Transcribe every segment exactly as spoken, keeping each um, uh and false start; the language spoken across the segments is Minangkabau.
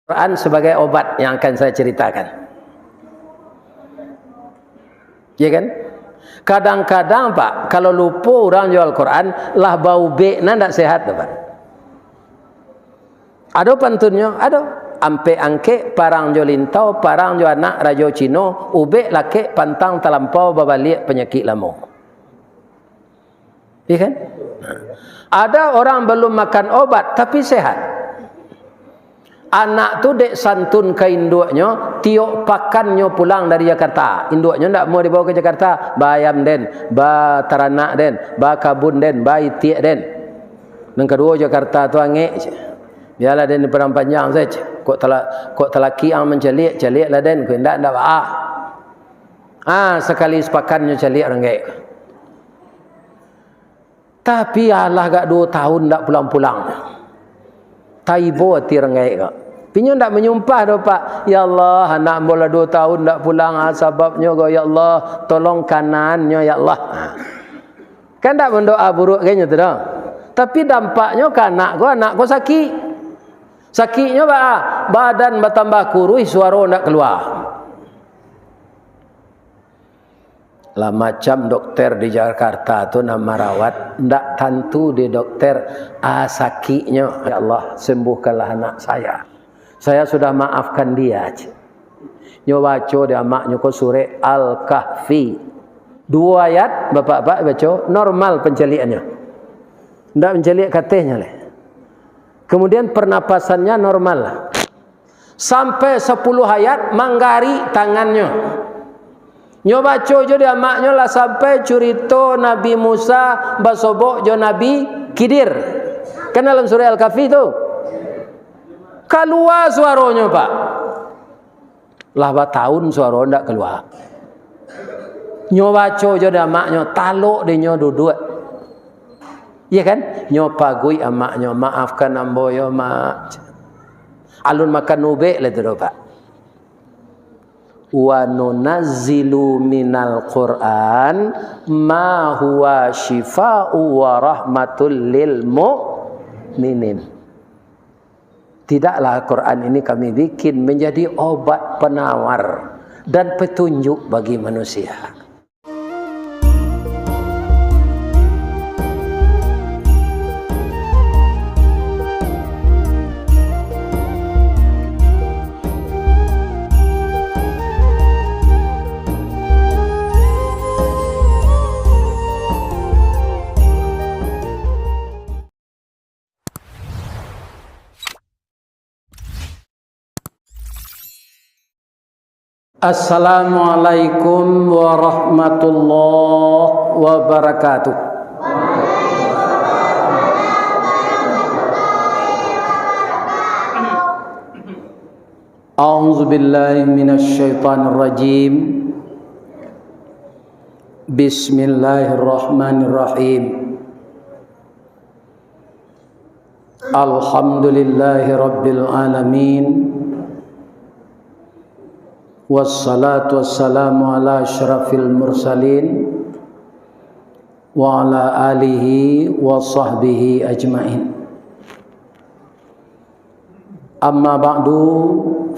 Quran sebagai obat yang akan saya ceritakan. Ya kan? Kadang-kadang, Pak, kalau lupo urang jo Al-Quran, lah baubek nan ndak sehat tu, Pak. Ado pantunnyo, ado. Ampek angkek, parang jo lintau, parang jo anak rajo Cino, ubek lakek, pantang talampau, babaliak panyakik lamo. Iya kan? Ada orang belum makan obat, tapi sehat. Anak tu dek santun ka induaknyo, tiok pakannyo pulang dari Jakarta. Induaknyo ndak mau dibawa ke Jakarta, ba ayam den, ba taranak den, ba kabun den, ba itiak den. Nan kaduo Jakarta tu angek, bialah den di Padang Panjang saja. Kok tala-, kok talaki ang mancaliak, caliaklah den, kok indak, indak baa. Ah, sakali sapakannyo caliak urang gaek. Tapi alah gak duo tahun ndak pulang-pulang. Taibo ati urang gaek ko. Tapi nyo ndak manyumpah doh, Pak. "Ya Allah, anak ambo lah duo tahun ndak pulang, ah, sababnyo ko, ya Allah, tolong kanannyo, ya Allah." Ha. Kan ndak mandoa buruak kan nyo tu doh. Tapi dampaknyo ka anak ko, anak ko sakik. Sakiknyo baa? Badan batambah kuruih, suaro ndak kalua. Lah macam dokter di Jakarta tu nan marawat, ndak tantu di dokter, ah, sakiknyo, "Ya Allah, sembuhkanlah anak saya. Saya sudah maafkan dia," cek. Nyo baco di amaknyo ko surek Al-Kahfi. Duo ayat, bapak-bapak baco, normal pancaliakannyo. Ndak mancaliak ka atehnyo lai. Kemudian pernapasannya normal lah. Sampai sapuluh ayat, manggarik tangannyo. Nyo baco jo di amaknyo lah sampai curito Nabi Musa basobok jo Nabi Khidir. Kan dalam surah Al-Kahfi tu. Kalua suaronyo, Pak. Lah batahun suaro ndak kalua. Nyo baco jo di amaknyo, talok dek nyo duduak. Iya kan? Nyo paguik amaknyo, "Maafkan ambo yo, Mak." Alun makan ubek lai tu doh, Pak. "Wa nunazzilu minal Qur'an ma huwa syifa'u wa rahmatul lil mu'minin." Tidaklah Al-Quran ini kami bikin menjadi obat penawar dan petunjuk bagi manusia. Assalamualaikum warahmatullahi wabarakatuh. A'udzubillahi minasyaitonirrajim. Bismillahirrahmanirrahim. Alhamdulillahi rabbil alamin. Wassalatu wassalamu ala asyrafil mursalin wa ala alihi wa sahbihi ajmain. Amma ba'du,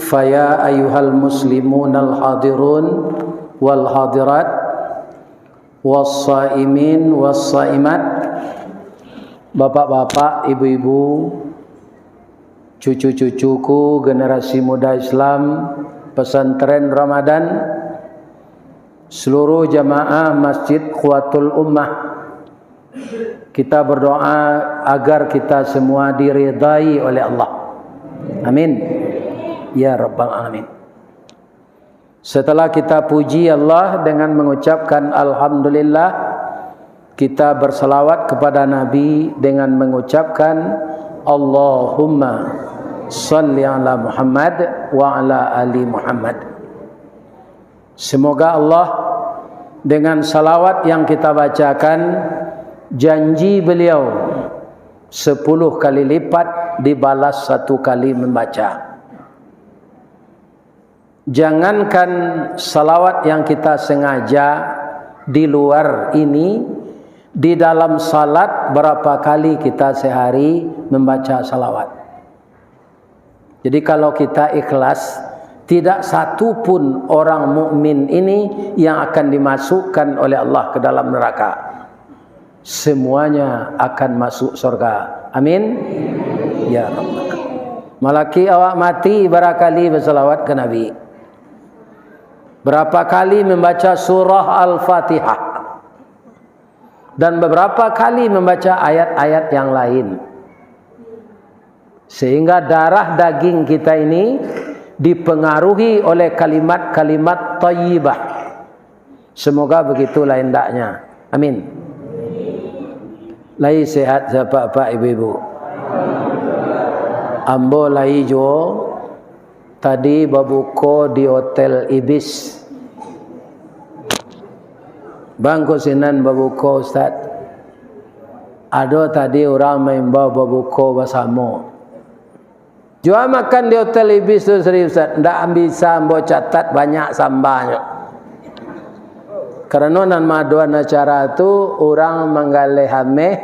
faya ayyuhal muslimun al hadirun wal hadirat, wassaimin wassaimat, bapak-bapak, ibu-ibu, cucu-cucuku, generasi muda Islam, Pesantren Ramadan, seluruh jamaah Masjid Quwwatul Ummah, kita berdoa agar kita semua diridai oleh Allah. Amin. Ya Rabbal Alamin. Setelah kita puji Allah dengan mengucapkan Alhamdulillah, kita bersalawat kepada Nabi dengan mengucapkan Allahumma salli ala Muhammad wa ala ali Muhammad. Semoga Allah, dengan salawat yang kita bacakan, janji beliau sepuluh kali lipat dibalas satu kali membaca. Jangankan salawat yang kita sengaja di luar ini, di dalam salat berapa kali kita sehari membaca salawat? Jadi, kalau kita ikhlas, tidak satu pun orang mukmin ini yang akan dimasukkan oleh Allah ke dalam neraka. Semuanya akan masuk surga. Amin. Ya Rabbal. Malaki awak mati, barapa kali basalawat ka Nabi? Berapa kali membaca surah Al-Fatihah? Dan beberapa kali membaca ayat-ayat yang lain. Sehingga darah daging kita ini dipengaruhi oleh kalimat-kalimat thayyibah. Semoga begitulah hendaknya. Amin. Lai sehat, bapak-bapak, ibu-ibu? Ambo lai juo tadi babuko di Hotel Ibis. Bangko sinan babuko, Ustaz. Ado tadi urang maimbau babuko basamo. Jua makan di Hotel Ibis tu, serius, Ustaz. Ndak bisa ambo catat banyak sambanyo. Karano nan maadoan acara tu urang manggaleh ameh,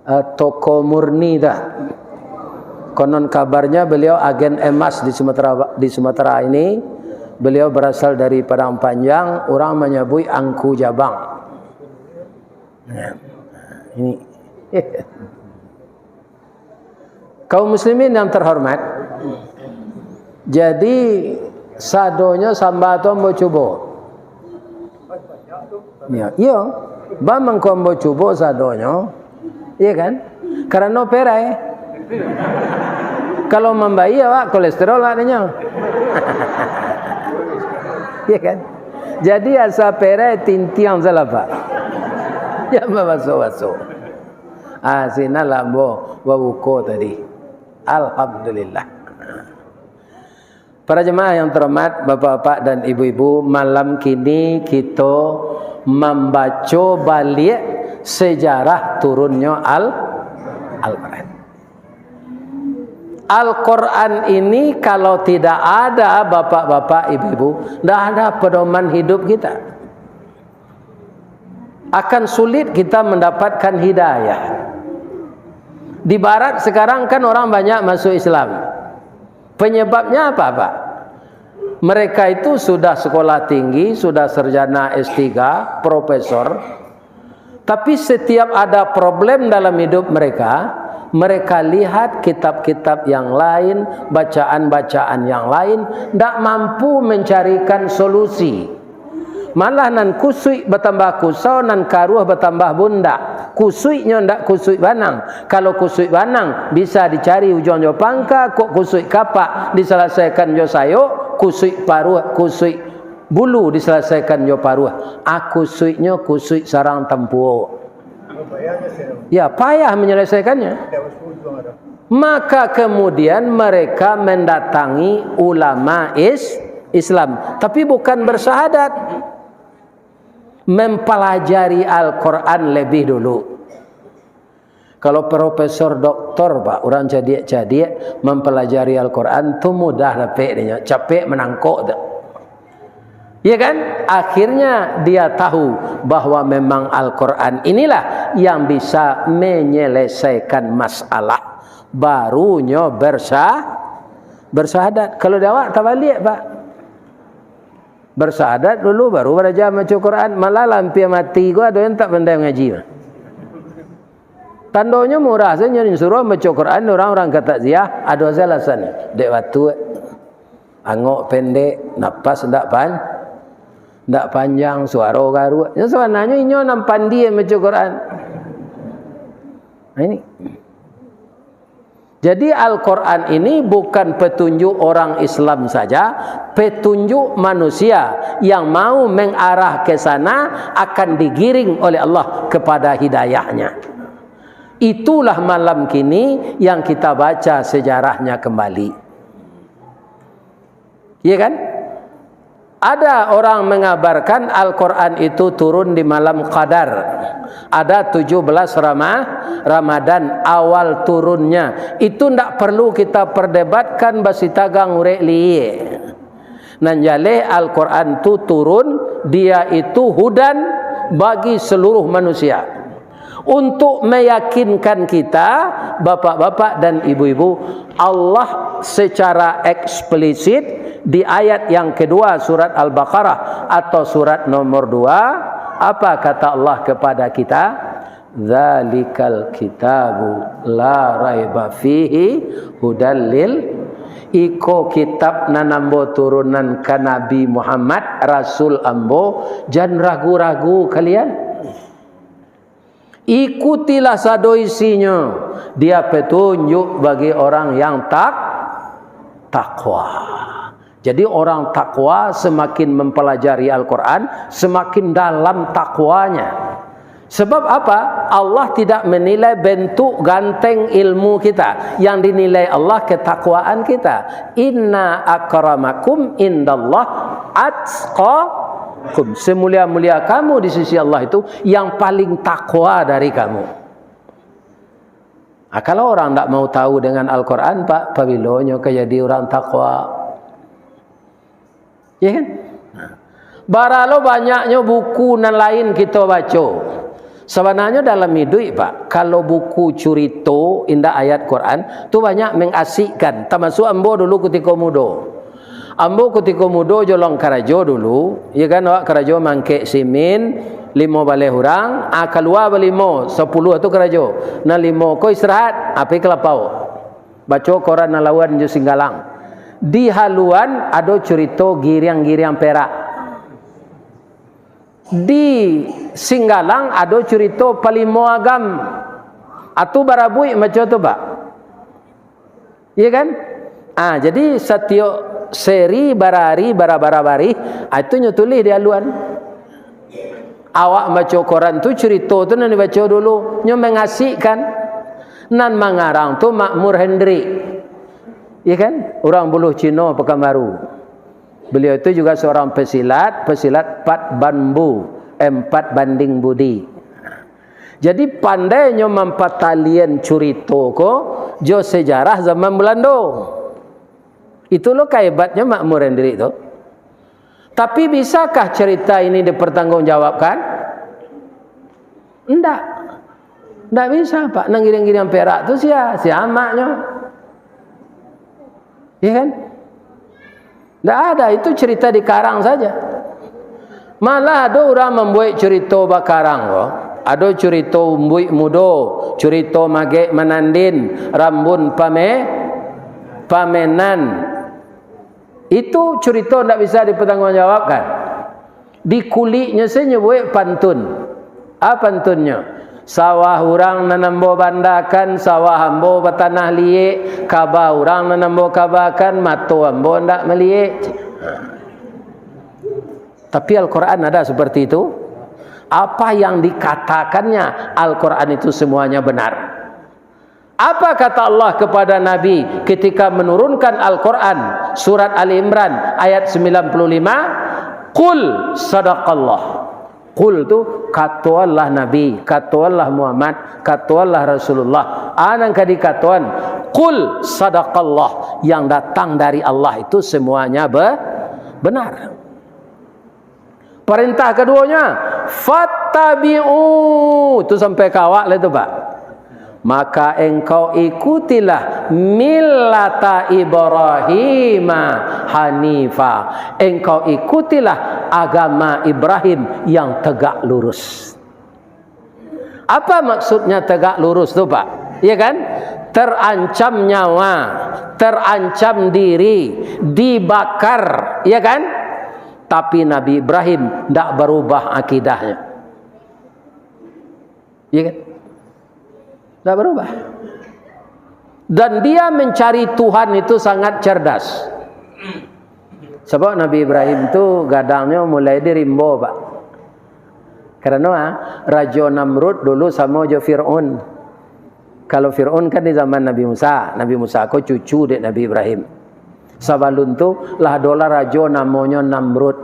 eh, toko murni dah. Konon kabarnya beliau agen emas di Sumatera, di Sumatera ini. Beliau berasal dari Padang Panjang, urang manyabuik Angku Jabang. Ya. Ini. Kaum muslimin yang terhormat, jadi sadonyo samba tu ambo cubo. Ya, iyo, bamangko ambo cubo sadonyo, iya kan? Karano perai. Kalau mambayia, awak kolesterol awak ninyo. Iya kan? Jadi asa perai tintiang salah, Pak. Jan babaso-baso. Ah, sinan lah ambo babuko tadi. Alhamdulillah. Para jemaah yang terhormat, bapak-bapak dan ibu-ibu, malam kini kito mambaco baliak sejarah turunnyo Al-, Al-Quran. Al-Quran ini kalau tidak ada, bapak-bapak, ibu-ibu, ndak ada pedoman hidup kita. Akan sulit kita mendapatkan hidayah. Di barat sekarang kan orang banyak masuk Islam. Penyebabnya apa, Pak? Mereka itu sudah sekolah tinggi, sudah sarjana S tiga, profesor. Tapi setiap ada problem dalam hidup mereka, mereka lihat kitab-kitab yang lain, bacaan-bacaan yang lain, ndak mampu mencarikan solusi. Malah nan kusuik batambah kusau, nan karuah batambah bundak. Kusuiknyo ndak kusuik banang. Kalau kusuik banang, bisa dicari ujuang jo pangka, kok kusuik kapak disalasaikan jo sayok, kusuik paruah, kusuik bulu disalasaikan jo paruah. A, kusuiknyo kusuik sarang tampuo. Ya, payah menyelesaikannya. Maka kemudian mereka mendatangi ulama is-, Islam, tapi bukan bersahadat. Mempelajari Al-Quran lebih dulu. Kalau profesor doktor, Pak, urang cadiak-cadiak mempelajari Al-Quran tu mudah dapek dinyo, capek manangkok tu. Ya kan? Akhirnya dia tahu bahwa memang Al-Quran inilah yang bisa menyelesaikan masalah. Barunyo bersa-, bersahadat. Kalau di awak tabaliak, Pak. Bersahadat dulu, baru baraja maco Quran. Malah lah ampia mati ko, ado yang tak pandai mangaji. Tandonyo murah sajo, nyo disuruah maco Quran, urang-urang ka takziah, ado sajo alasannyo. Dek batuk, angok pendek, napas ndak pan-, ndak panjang, suaro garuak. Nyo sabananyo inyo nan pandie maco Quran. Nah, ini. Jadi, Al-Quran ini bukan petunjuk orang Islam saja, petunjuk manusia yang mau mengarah ke sana akan digiring oleh Allah kepada hidayahnya. Itulah malam kini yang kita baca sejarahnya kembali. Iya kan? Ada orang mengabarkan Al-Quran itu turun di malam Qadar. Ada tujuh belas Rama-, Ramadan awal turunnya. Itu ndak perlu kita perdebatkan basitagang urek liyek. Nan jaleh Al-Quran tu turun, dia itu hudan bagi seluruh manusia. Untuk meyakinkan kita, bapak-bapak dan ibu-ibu, Allah secara eksplisit di ayat yang kedua surat Al-Baqarah atau surat nomor dua, apa kata Allah kepada kita? "Dzalikal kitabu la raiba fihi hudal lil." Iko kitab nan ambo turunan ka Nabi Muhammad, rasul ambo, jan ragu-ragu kalian. Ikutilah sado isinyo, dia petunjuk bagi orang yang tak-, takwa. Jadi, orang takwa semakin mempelajari Al-Quran, semakin dalam takwanya. Sebab apa? Allah tidak menilai bentuk ganteng ilmu kita. Yang dinilai Allah ketakwaan kita. "Inna akramakum indallah atqakum." Semulia-mulia kamu di sisi Allah itu yang paling takwa dari kamu. Ah, kalau orang ndak mau tahu dengan Al-Quran, Pak, pabilonyo ka jadi orang takwa? Ya kan? Nah, baralo banyaknyo buku nan lain kito baco. Sabananyo dalam iduik, Pak, kalau buku curito indak ayat Quran, tu banyak mengasikkan. Tamasuk ambo dulu kutiko mudo. Ambo kutiko mudo jolong karajo dulu, ya kan, awak karajo mangkek simin, limo baleh urang, ah, kalua balimo, sapuluah tu karajo. Nan limo ko istirahat, ah, pai ka lapau. Baco koran Haluan jo Singgalang. Di Haluan ado curito giriang-giriang perak. Di Singgalang ado curito palimo agam. Atu barabuik maco tu, Pak. Iya kan? Ah, jadi satiok seri barari, bara-bara barih, ah, itu nyo tulih di Haluan. Awak baco koran tu, curito tu nan dibaco dulu, nyo mangasikkan. Nan mangarang tu Makmur Hendrik. Iya kan? Urang Buluh Cino, Pekanbaru. Beliau itu juga seorang pesilat, pesilat pat bambu, empat banding budi. Jadi, pandainyo mampatalian curito ko jo sejarah zaman Belando. Itu lo kahebatnyo Makmur Hendrik tu. Tapi, bisakah cerita ini dipertanggungjawabkan? Ndak. Ndak bisa, Pak. Nan giriang-giriang perak tu sia? Sia amaknyo. Iya kan? Ndak ada, itu cerita dikarang saja. Malah ado urang mambuek curito bakarang ko. Ado curito umbuik mudo, curito magek manandin, rambun pame-, pamenan. Itu curito ndak bisa dipertanggungjawabkan. Di kuliknyo se nyo buek pantun. Apa pantunnyo? Sawah urang nan ambo bandakan, sawah ambo batanah liek, kaba urang nan ambo kabakan, mato ambo ndak maliek. Tapi Al-Quran ada seperti itu? Apa yang dikatakannya Al-Quran itu semuanya benar. Apa kata Allah kepada Nabi ketika menurunkan Al-Quran, surat Ali Imran ayat sembilan puluh lima? "Qul sadaqallah." Qul tu, katoanlah Nabi, katoanlah Muhammad, katoanlah Rasulullah. A nan ka dikatoan, "Qul sadaqallah." Yang datang dari Allah itu semuanya be-, benar. Parentah kaduonyo, "Fattabi'u." Tu sampai ka awak lah tu, Pak. "Maka engkau ikutilah millata Ibrahima hanifa." Engkau ikutilah agama Ibrahim yang tegak lurus. Apa maksudnya tegak lurus tu, Pak? Ya kan? Terancam nyawa, terancam diri, dibakar, ya kan? Tapi Nabi Ibrahim ndak barubah akidahnyo. Ya kan? Ndak barubah. Dan dia mencari Tuhan itu sangat cerdas. Sabab Nabi Ibrahim tu gadangnyo mulai di rimbo, Pak. Karano, ah, Rajo Namrud dulu samo jo Fir'aun. Kalau Fir'aun kan di zaman Nabi Musa, Nabi Musa ko cucu dek Nabi Ibrahim. Sabalun tu lah adolah rajo namonyo Namrud.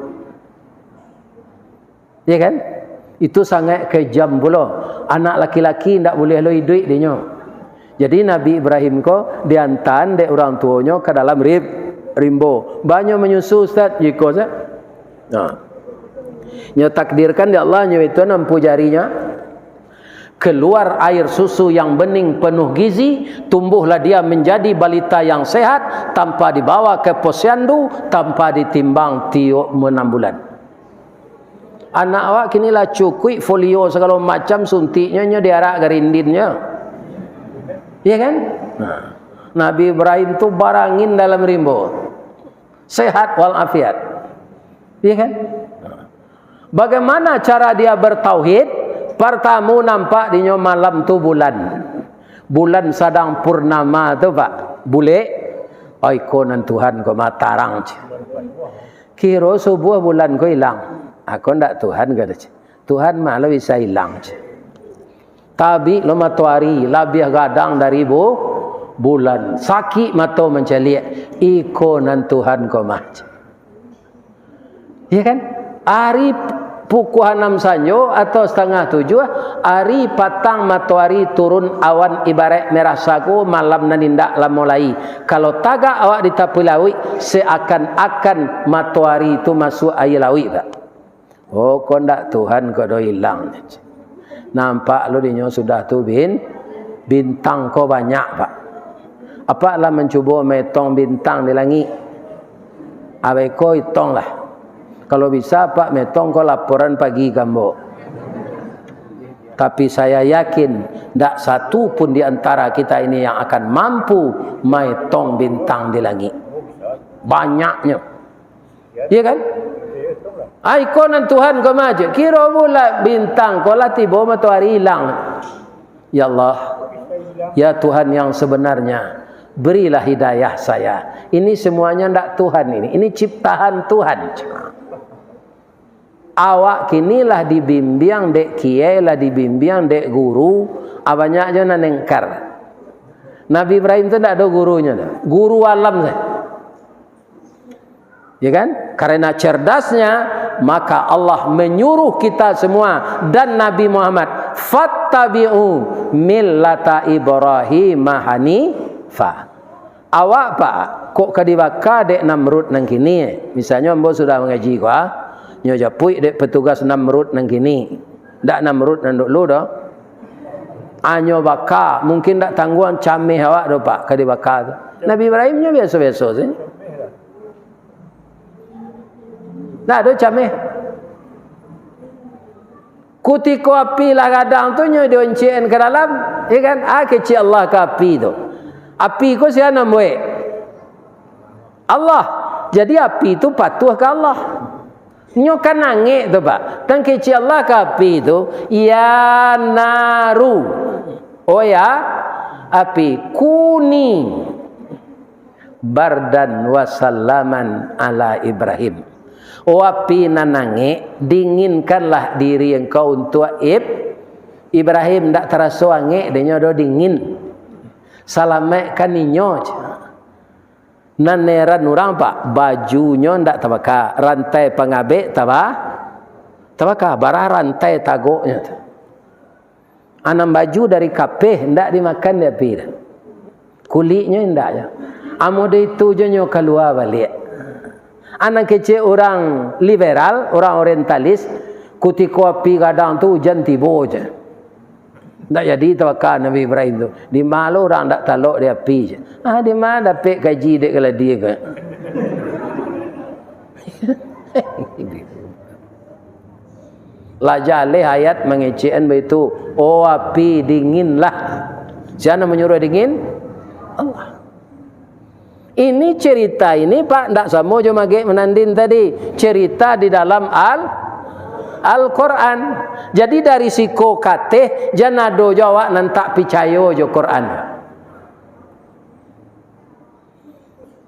Ya kan? Itu sangat kejam pulo. Anak laki-laki ndak buliah lo iduik dinyo. Jadi Nabi Ibrahim ko diantaan dek urang tuonyo ka dalam rim-, rimbo. Banyo manyusu, Ustaz, jiko sa-, nah. Nyo takdirkan dek Allah, nyo itu nampu jarinyo. Keluar air susu yang bening penuh gizi, tumbuhlah dia menjadi balita yang sehat, tanpa dibawa ke posyandu, tanpa ditimbang tiok menam bulan. Anak awak kini lah cukuik folio sagalo macam, suntiknyo nyo diarak garindinnyo. Iya kan? Nah, Nabi Ibrahim tu barangin dalam rimbo. Sehat walafiat. Iya kan? Bagaimana cara dia bertauhid? Partamo nampak dinyo malam tu bulan. Bulan sadang purnama tu, Pak. Bulek. Oi, ko nan Tuhan ko mah tarang, ceh. Kiro subuah bulan ko ilang. Ako ndak Tuhan ko, ceh. Tuhan mah lah bisa ilang, ceh. Tabik lo matoari, labiah gadang dari bu-, bulan. Sakik mato mancaliak. Iko nan Tuhan ko mah, ceh. Iya kan? Ari pukua anam sanjo atau satangah tujuah, ari patang matoari turun awan ibarat merah sago malam nan indak lamo lai. Kalau tagak awak di tapi lauik, seakan-akan matoari tu masuak aia lauik, Pak. Oh, ko ndak Tuhan ko do ilang. Nampak lo dinyo sudah tu bin-, bintang ko banyak, Pak. Apak lah mancubo maetong bintang di langik? Abeko itonglah. Kalau bisa, Pak, maetong ko laporan pagi ka ambo. Tapi saya yakin, ndak satu pun di antara kita ini yang akan mampu maetong bintang di langik. Banyaknyo. Iya kan? Ai, ko nan Tuhan ko mah, ceh. Kiro bulan bintang ko lah tibo, matoari ilang. Ya Allah, ya Tuhan yang sebenarnya, berilah hidayah saya. Ini semuanya ndak Tuhan ini. Ini ciptaan Tuhan. Awak kini lah dibimbiang dek kiai, lah dibimbiang dek guru, ah, banyak jo nan engkar. Nabi Ibrahim tu ndak ado gurunyo tu. Guru alam tu. Ya kan? Karena cerdasnya, maka Allah menyuruh kita semua dan Nabi Muhammad, "Fattabi'u millata Ibrahim hanifa." Awak, Pak, kok ka dibaka dek Namrud nan kini? Misalnyo ambo sudah mangaji ko, ah, nyo japuik dek petugas Namrud nan kini. Ndak Namrud nan dulu doh. Anyo baka, mungkin ndak tangguang cameh awak doh, Pak, ka dibaka tu. Nabi Ibrahim nyo biaso-biaso sajo. Ndak ado cameh. Kutiko api lah gadang tu, nyo dioncek-an ka dalam, ya kan? Ah, kecek Allah ka api tu. Api ko sia nan buek? Allah. Jadi api tu patuah ka Allah. Nyo kan angek tu, Pak. Tang kecek Allah ka api tu, "Ya naru." Oh ya, api, "kuni bardan wa salaman ala Ibrahim." Oh api nan angek, dinginkanlah diri engkau untuak Ib-, Ibrahim. Ndak taraso angek, dinyo do dingin. Salamaikkan inyo, ceh. Nan heran urang, Pak, bajunyo ndak tabaka, rantai pangabek taba-, tabaka, bara rantai tagoknyo tu. Anam baju dari kapeh, ndak dimakan di api tu. Kuliknyo indak jo. Amuah dari tu jo nyo kalua baliak. Anak kecek urang liberal, urang orientalis, kutiko api gadang tu ujan tibo je. Ndak jadi tabaka Nabi Ibrahim tu. Di ma lo urang ndak talok di api je. Ah, di ma dapek kaji dek kaladi ko? Lah jaleh ayat mangecekan baitu, "Oh api, dinginlah." Sia nan manyuruah dingin? Allah. Ini cerita ini, Pak, ndak samo jo Magek Manandin tadi. Cerita di dalam Al-, Al-Quran. Jadi dari siko kateh, jan ado jo awak nan tak picayo jo Quran.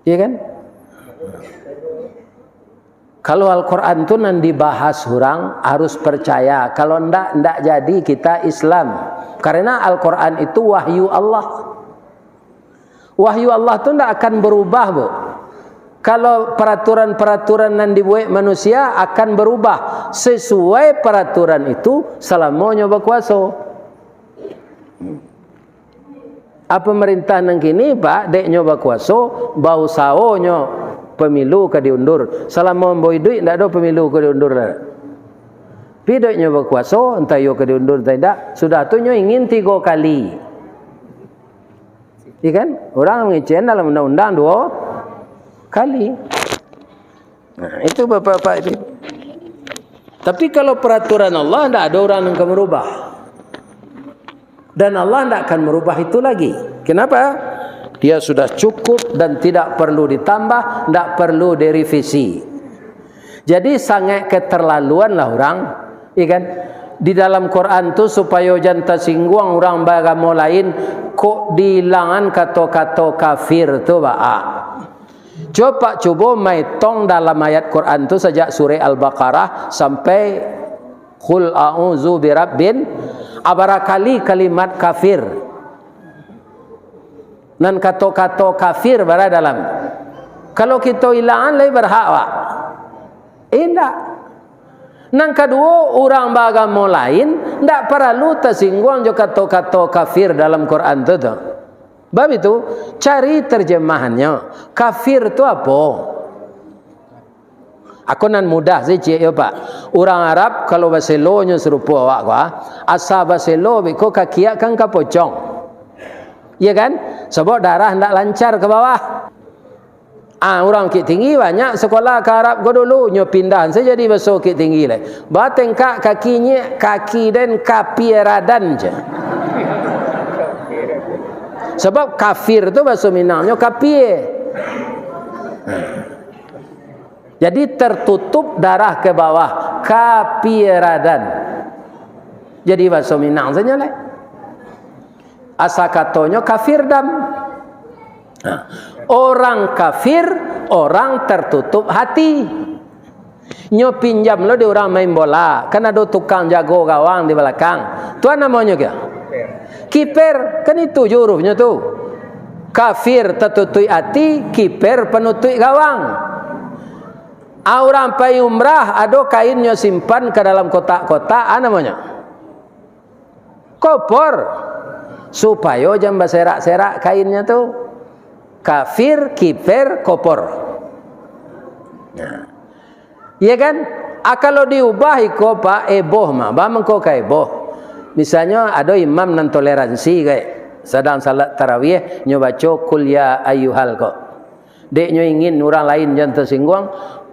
Iya kan? Kalau Al-Quran tu nan dibahas urang, harus percaya. Kalau ndak, ndak jadi kita Islam. Karena Al-Quran itu wahyu Allah. Wahyu Allah tu ndak akan berubah, Bu. Kalau peraturan-peraturan nan dibuek manusia akan berubah sesuai peraturan itu selamonyo bakuaso. Ah, pemerintah nan kini, Pak, dek nyo bakuaso, bausaho nyo pemilu ka diundur. Salamo ambo iduik, ndak ado pemilu ka diundur lah. Tapi dek nyo bakuaso, antah iyo ka diundur, antah indak, sudah tu nyo ingin tigo kali. Iya kan? Urang mangecek dalam undang-undang duo kali. Nah, itu bapak-bapak itu. Tapi kalau peraturan Allah, ndak ada urang nan ka marubah. Dan Allah ndak akan marubah itu lagi. Kenapa? Dia sudah cukup dan tidak perlu ditambah, ndak perlu direvisi. Jadi, sangat keterlaluan lah urang, iya kan? Di dalam Quran tu, supayo jan tasingguang urang baagamo lain, kok diilangan kato-kato kafir tu, baa. Coba cubo maetong dalam ayat Quran tu, sajak surah Al-Baqarah sampai Qul a'udzu birabbin, abarakali kalimat kafir. Nan kato-kato kafir bara dalam. Kalau kito ilangan, lai barhak, Pak? Indak. Nan kaduo, urang baagamo lain ndak paralu tasingguang jo kato-kato kafir dalam Quran tu, tu. Bab itu, cari terjemahannyo. Kafir tu apo? Ako nan mudah se ciek yo, Pak. Urang Arab, kalau baselo nyo sarupo awak ko, ah, asa baselo beko kaki awak kan ka pocong. Iya kan? Sabab darah ndak lancar ka bawah. Ah, urang Bukittinggi banyak sakolah ka Arab ko dulu, nyo pindah se jadi baso Bukittinggi lai. Batengkak kaki nyiak, kaki den kapie radan je. Sabab kafir tu baso Minangnyo kapie. Jadi, tertutup darah ke bawah, kapie radan. Jadi, baso Minang sajo lai. Asa katonyo kafir dam. Nah, orang kafir, orang tertutup hati. Nyo pinjam lo di urang main bola, kan ado tukang jago gawang di balakang. Tu a namonyo kah? Kiper, kan itu jo hurufnyo tu. Kafir tatutuik ati, kiper panutuik gawang. A urang pai umrah, ado kainnyo simpan ka dalam kotak-kotak, a namonyo? Kopor. Supayo jan baserak-serak kainnyo tu. Kafir, kiper, kopor. Nah. Iya kan? A, kalau diubah iko, Pak, eboh mah. Baa mangko ka eboh? Misalnyo, ado imam nan toleransi, kayak sadang salat tarawih, nyo baco, "Qul ya ayyuhal" ko. Dek nyo ingin urang lain jan tasingguang,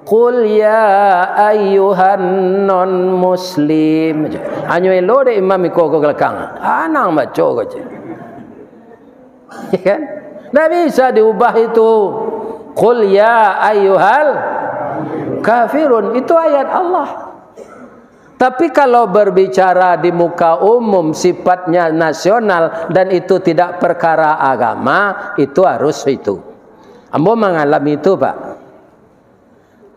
"Qul ya ayyuhan non muslim," aja. Anyo elo dek imam iko ko galakang. Anang baco ko je. Ya kan? Ndak bisa diubah itu. "Qul ya ayyuhal kafirun." Itu ayat Allah. Tapi kalau berbicara di muka umum, sifatnya nasional, dan itu tidak perkara agama, itu harus itu. Ambo mangalami itu, Pak.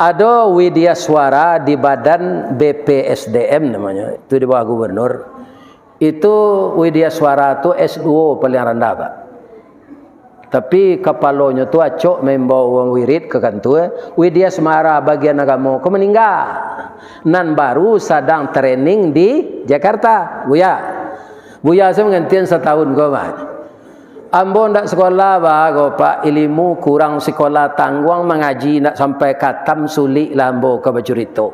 Ado Widya Suara di badan B P S D M namonyo, itu di bawah gubernur. Itu Widya Suara tu S dua paling randah, Pak. Tapi kapalonyo tu acok maimbau urang wirid ka kantua, Widya Suara bagian agamo ko maningga. Nan baru sadang training di Jakarta, Buya. Buya se manggantian satahun ko, Pak. Ambo ndak sakolah ba ko, Pak, ilimu kurang sakolah, tangguang mangaji ndak sampai katam, sulik lah ambo ka bacurito.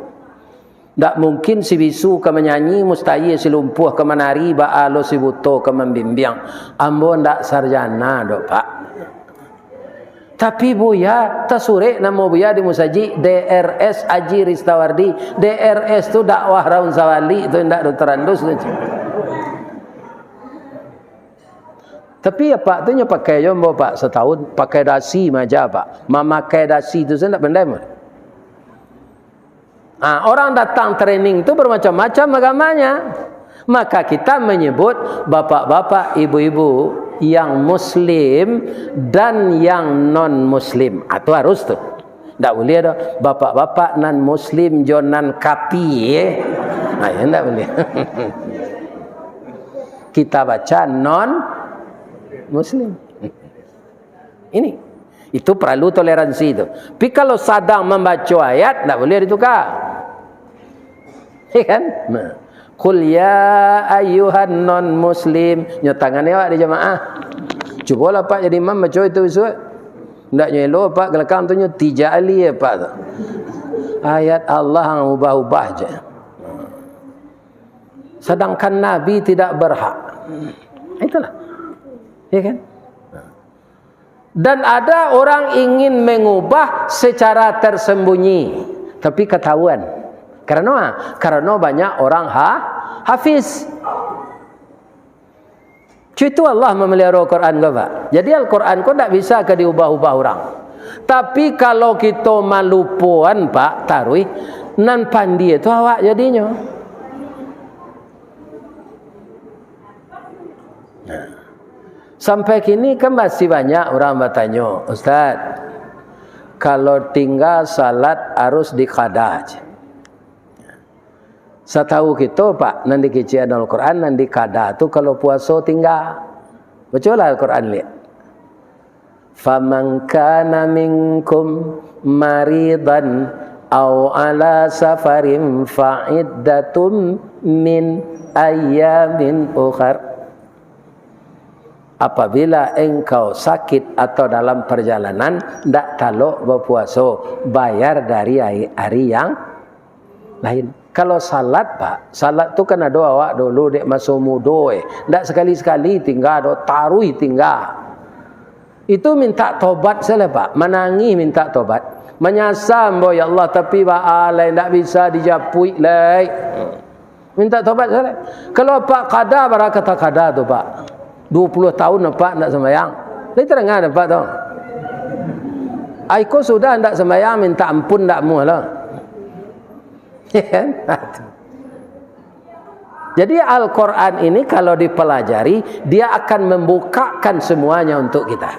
Ndak mungkin si bisu ka manyanyi, mustahil si lumpuah ka manari, baa lo si buto ka mambimbiang. Ambo ndak sarjana doh, Pak. Tapi Buya, tasurek namo Buya di musajik, D R S Aji Ristawardi. D R S tu dakwah raun sawali tu, indak do tarandus tu. Tapi apak tu nyo pakai jo ambo, Pak, satahun, pakai dasi maja, Pak. Mamakai dasi tu, sajo ndak pandai mah. Ah, orang datang training tu bermacam-macam agamanya. Maka kita menyebut bapak-bapak, ibu-ibu yang muslim dan yang non muslim. Ah, tu harus tu. Ndak buliah doh, bapak-bapak nan muslim jo nan kapie. Ah, ya, ndak buliah. Kita baca non muslim. Ini, itu paralu toleransi tu. Tapi kalau sadang mambaco ayat, ndak buliah dituka. Ya kan? Nah. "Qul ya ayyuhan non muslim." Nyo tangan awak di jamaah. Cubolah, Pak, jadi imam baco itu bisuak. Ndak nyo elo, Pak, galakang tu nyo tijak ali, Pak, tu. Ayat Allah ang ubah-ubah je. Sedangkan Nabi tidak berhak. Itulah. Ya kan? Dan ada orang ingin mengubah secara tersembunyi, tapi ketahuan. Karena, karena banyak orang ha-, hafiz. Cuitu Allah memelihara Al-Quran ko, Pak. Jadi Al-Quran ko ndak bisa ka diubah-ubah urang. Tapi kalau kito malupoan, Pak, taruih, nan pandie tu awak jadinyo. Nah, sampai kini kan masih banyak urang batanyo, "Ustaz, kalau tingga salat harus dikada?" Satau kito, Pak, nan dikecekan Al-Quran, nan dikada tu kalau puaso tingga. Bacolah Al-Quran liek. "Faman kana minkum maridan au ala safarin fa iddatum min ayyamin ukhar." Apabila engkau sakit atau dalam perjalanan, ndak talok bapuaso, bayar dari ari, ari yang lain. Kalau salat, Pak, salat tu kan ado awak dulu dek maso mudo, eh. Ndak sakali-sakali tingga do, taruih tingga. Itu minta tobat salah, Pak. Manangih minta tobat. Manyasa ambo, "Ya Allah, tapi baa lai, ndak bisa dijapuik lai." Minta tobat salah. Kalau Apak kada, bara kata kada tu, Pak. Duo puluah tahun Apak ndak sambayang. Lai tadanga dek Apak tu. Ai ko sudah ndak sambayang, minta ampun ndak amuah lah. Jadi Al-Quran ini kalau dipelajari, dia akan membukakan semuanya untuk kita.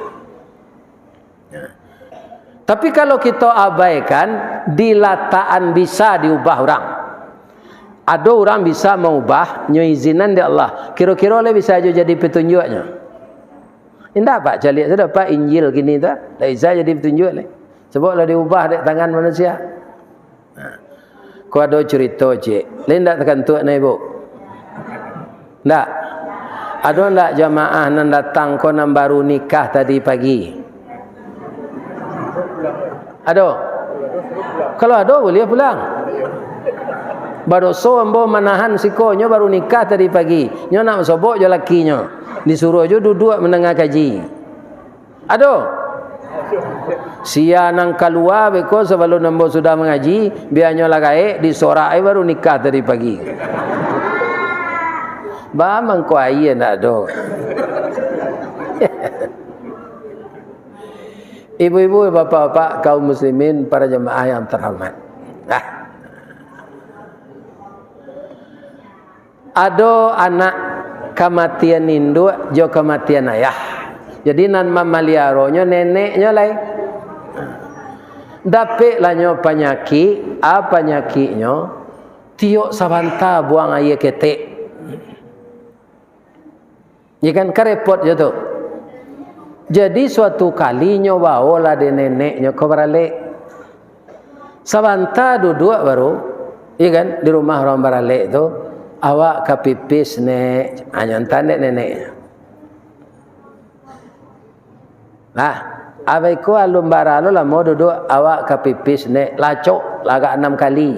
Tapi kalau kito abaikan, dilatakan bisa diubah urang. Ado urang bisa maubah, nyo izinan dek Allah. Kiro-kiro lai bisa jo jadi petunjuaknyo? Indak, Pak, caliak sudah, Pak, Injil kini tu, ndak bisa jadi petunjuak lai. Sabab lah diubah dek tangan manusia. Nah, ko ado curito, Cik. Lai ndak takantuak nah, Ibu? Ndak? Ado ndak jamaah nan datang ko nan baru nikah tadi pagi? Ado? Kalau ado, buliah pulang. Badoso ambo manahan siko, nyo baru nikah tadi pagi. Nyo nak basobok jo lakinyo. Disuruah jo duduak mandanga kaji. Ado? Sia nan kalua beko sabalun ambo sudah mangaji, bianyo lah gaek, disorak ai baru nikah tadi pagi. Ba mangko aia ndak ado. Ibu-ibu, bapak-bapak, kaum muslimin, para jamaah yang terhormat. Nah. Ado anak kamatian induak jo kamatian ayah. Jadi, nan mamaliaronyo neneknyo lai. Dapeklah nyo panyakik, a panyakiknyo, tiok sabanta buang aia ketek. Ya kan, ka repot jo tu. Jadi, suatu kali nyo baolah dek neneknyo ko baralek. Sabanta duduak baru, iya kan, di rumah urang baralek tu, "Awak ka pipis, Nek." Anyo antaan dek neneknyo. Nah, abah iko alun bara lo lamo duduak, "Awak ka pipis, Nek." Lacok lah agak anam kali.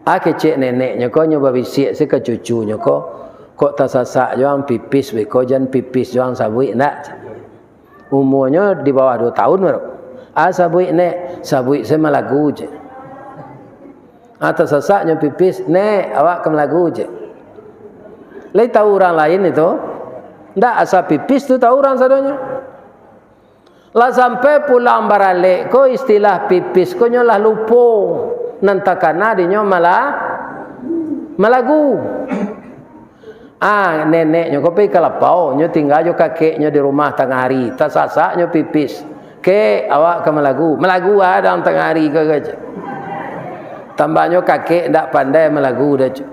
Ah, kecek neneknyo ko, nyo babisiak se ka cucunyo ko, "Kok tasasak jo ang pipis beko, jan pipis jo ang sabuik ndak?" Umuanyo di bawah duo taun baru. "Ah, sabuik, Nek." "Sabuik se malagu," cek. Ah, tasasaknyo pipis, "Nek, awak ka malagu," cek. Lai tahu urang lain itu? Ndak, asa pipis tu tahu urang sadonyo. Lah sampai pulang baralek ko, istilah pipis ko nyo lah lupo. Nan takana dinyo malah malagu. Ah, neneknyo ko pai ka lapau, nyo tingga jo kakeknyo di rumah tangah ari, tasasaknyo pipis. "Kek, awak ka malagu." "Malagu a dang tangah ari ko," cek. Tambahnyo kakek ndak pandai malagu doh, cek.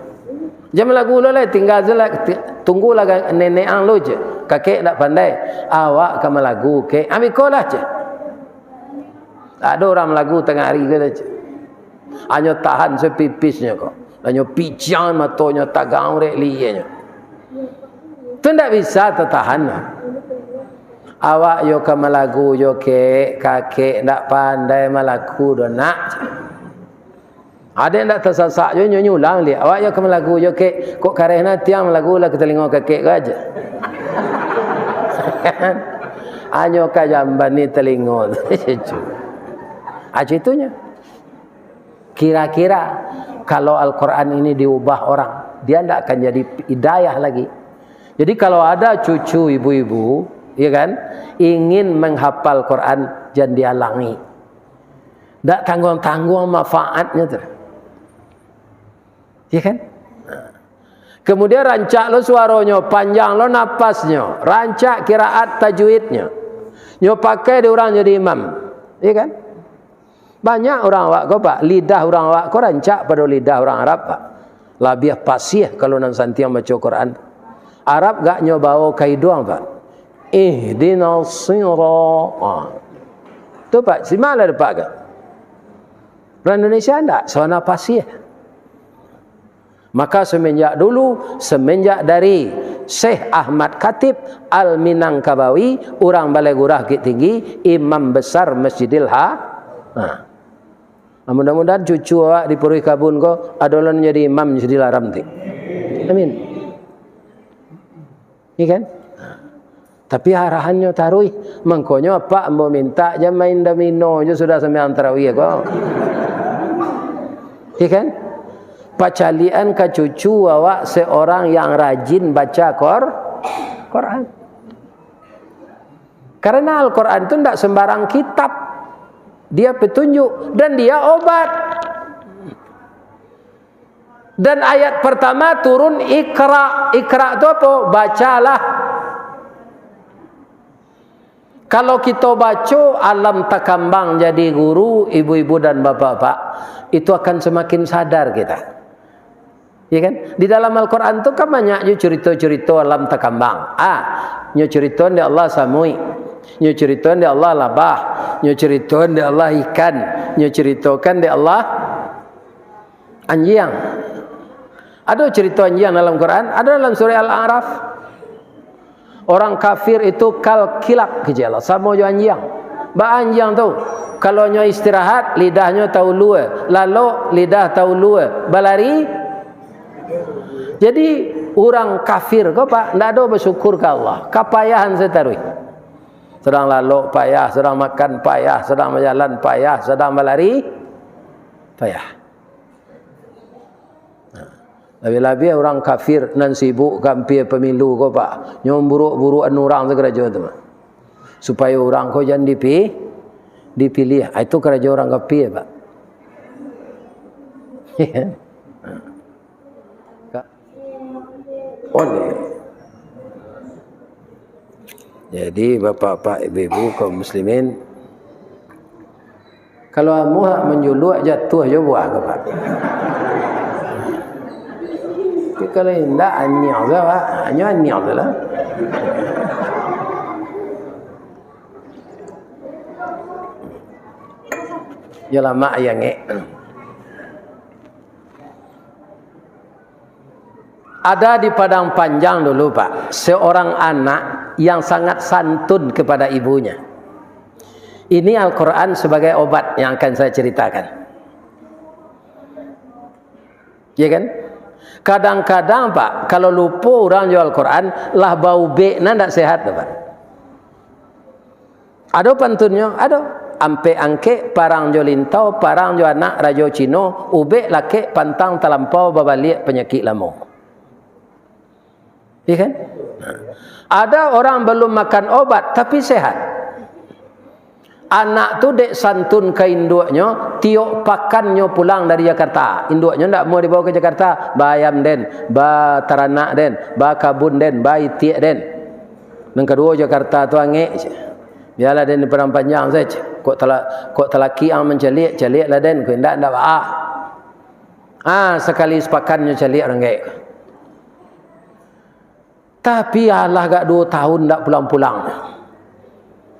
"Jan malagu lo lai, tingga se lah, ti-, tunggulah ga-, nenek ang lo," cek. "Kakek ndak pandai." "Awak ka malagu, Kek." "Ambikolah," cek. "Ndak ado urang malagu tangah ari ko," cek. Anyo tahan se pipisnyo ko. Anyo piciang matonyo, tagang urek lienyo. Tu ndak bisa tatahan. "Awak yo ka malagu yo, Kek, kakek ndak pandai malagu doh, Nak." Ado nan ndak tasasak juo, nyo, nyo ulang liak. Awak yo ka malagu juo, kek. Kok kareh nan tiang malagu lah ka talingo kakek ko ajo. Hanyo ka jamban ni talingo. Ajo itunyo. Kira-kira kalau Al-Quran ini diubah orang, dia ndak akan jadi hidayah lagi. Jadi kalau ada cucu ibu-ibu, ya kan, ingin menghafal Quran, jangan dihalangi. Ndak tangguang-tangguang manfaatnyo tu. Ya kan? Kemudian rancak lo suaronyo, panjang lo napasnyo, rancak kiraat tajwidnyo. Nyo pakai di urang jadi imam. Ya kan? Banyak urang awak ko, Pak, lidah urang awak ko rancak pado lidah urang Arab, Pak. Labiah pasiah kalau nan santiang baco Quran. Arab gak nyo bawo ka iduang, Pak. Ihdinas sira-, ha. Tu, Pak, simak lah, Pak, gak. Urang Indonesia ndak, sawana pasiah. Maka semenjak dulu, semenjak dari Syekh Ahmad Khatib Al-Minangkabawi, urang Balai Gurah Bukik Tinggi, imam besar Masjidil Ha-, ha. Mudah-mudahan cucu awak di Puruih Kabun ko ado lo jadi imam Masjidil Haram ti. Amin. Iya kan? Tapi arahannyo taruih. Mangkonyo apak ambo mintak jan main domino jo sudah sambayang tarawih ko. Iya kan? Pacaliakan ka cucu awak seorang yang rajin baca Qur-, Quran. Karena Al-Quran tu ndak sembarang kitab. Dia petunjuk dan dia obat. Dan ayat pertama turun, "Iqra." Iqra tu apo? Bacalah. Kalau kito baco, alam takambang jadi guru, ibu-ibu dan bapak-bapak, itu akan semakin sadar kita. Ya kan? Di dalam Al-Quran tu kan banyak jo curito-curito alam takambang. Ah, nyo curitoan dek Allah samuik. Nyo curitoan dek Allah labah. Nyo curitoan dek Allah ikan. Nyo curitokan dek Allah anjiang. Ado curito anjiang dalam Quran, ado dalam surah Al-A'raf. Orang kafir itu kal kilab, kecek Allah, samo jo anjiang. Baa anjiang tu? Kalau nyo istirahat, lidahnyo taulua, lalok, lidah taulua, balari. Jadi, urang kafir ko, Pak, ndak ado basyukur ka Allah, kapayahan sataruih. Sadang lalok payah, sadang makan payah, sadang bajalan payah, sadang balari payah. Nah, labiah-labiah urang kafir nan sibuk ka ampia pamilu ko, Pak. Nyo mamburuak-buruakan urang tu karajo tu, Pak. Supayo urang ko jan dipi-, dipiliah. Ah, itu karajo urang kafir, Pak. Ka-, on. Jadi, bapak-bapak, ibu-ibu, kaum muslimin, kalau amuah manjuluak, jatuah jo buah ko, Pak. Tapi kalau indak, aniang se, Pak. Hanyo aniang se lah. Yo lamak, yo angek. Ada di Padang Panjang dulu, Pak, seorang anak yang sangat santun kepada ibunya. Ini Al-Quran sebagai obat yang akan saya ceritakan. Ya kan? Kadang-kadang, Pak, kalau lupo urang jo Al-Quran, lah baubek, nah, ndak sehat tu, Pak. Ado pantunnyo, ado. Ampek angkek, parang jo lintau, parang jo anak rajo Cino, ubek lakek pantang talampau, babaliak panyakik lamo. Iya kan? Ada orang belum makan obat, tapi sehat. Anak tu dek santun ka induaknyo, tiok pakannyo pulang dari Jakarta. Induaknyo ndak mau dibawa ke Jakarta, baayam den, bataranak den, bakabun den, baitiak den. Nan kaduo Jakarta tu angek, cek. Bialah den di Padang Panjang sajo. Kok tala-, kok talaki ang mancaliak, caliaklah den. Kok indak, indak baa. Ah, sakali sapakan nyo caliak urang gaek. Tapi alah gak duo tahun ndak pulang-pulang.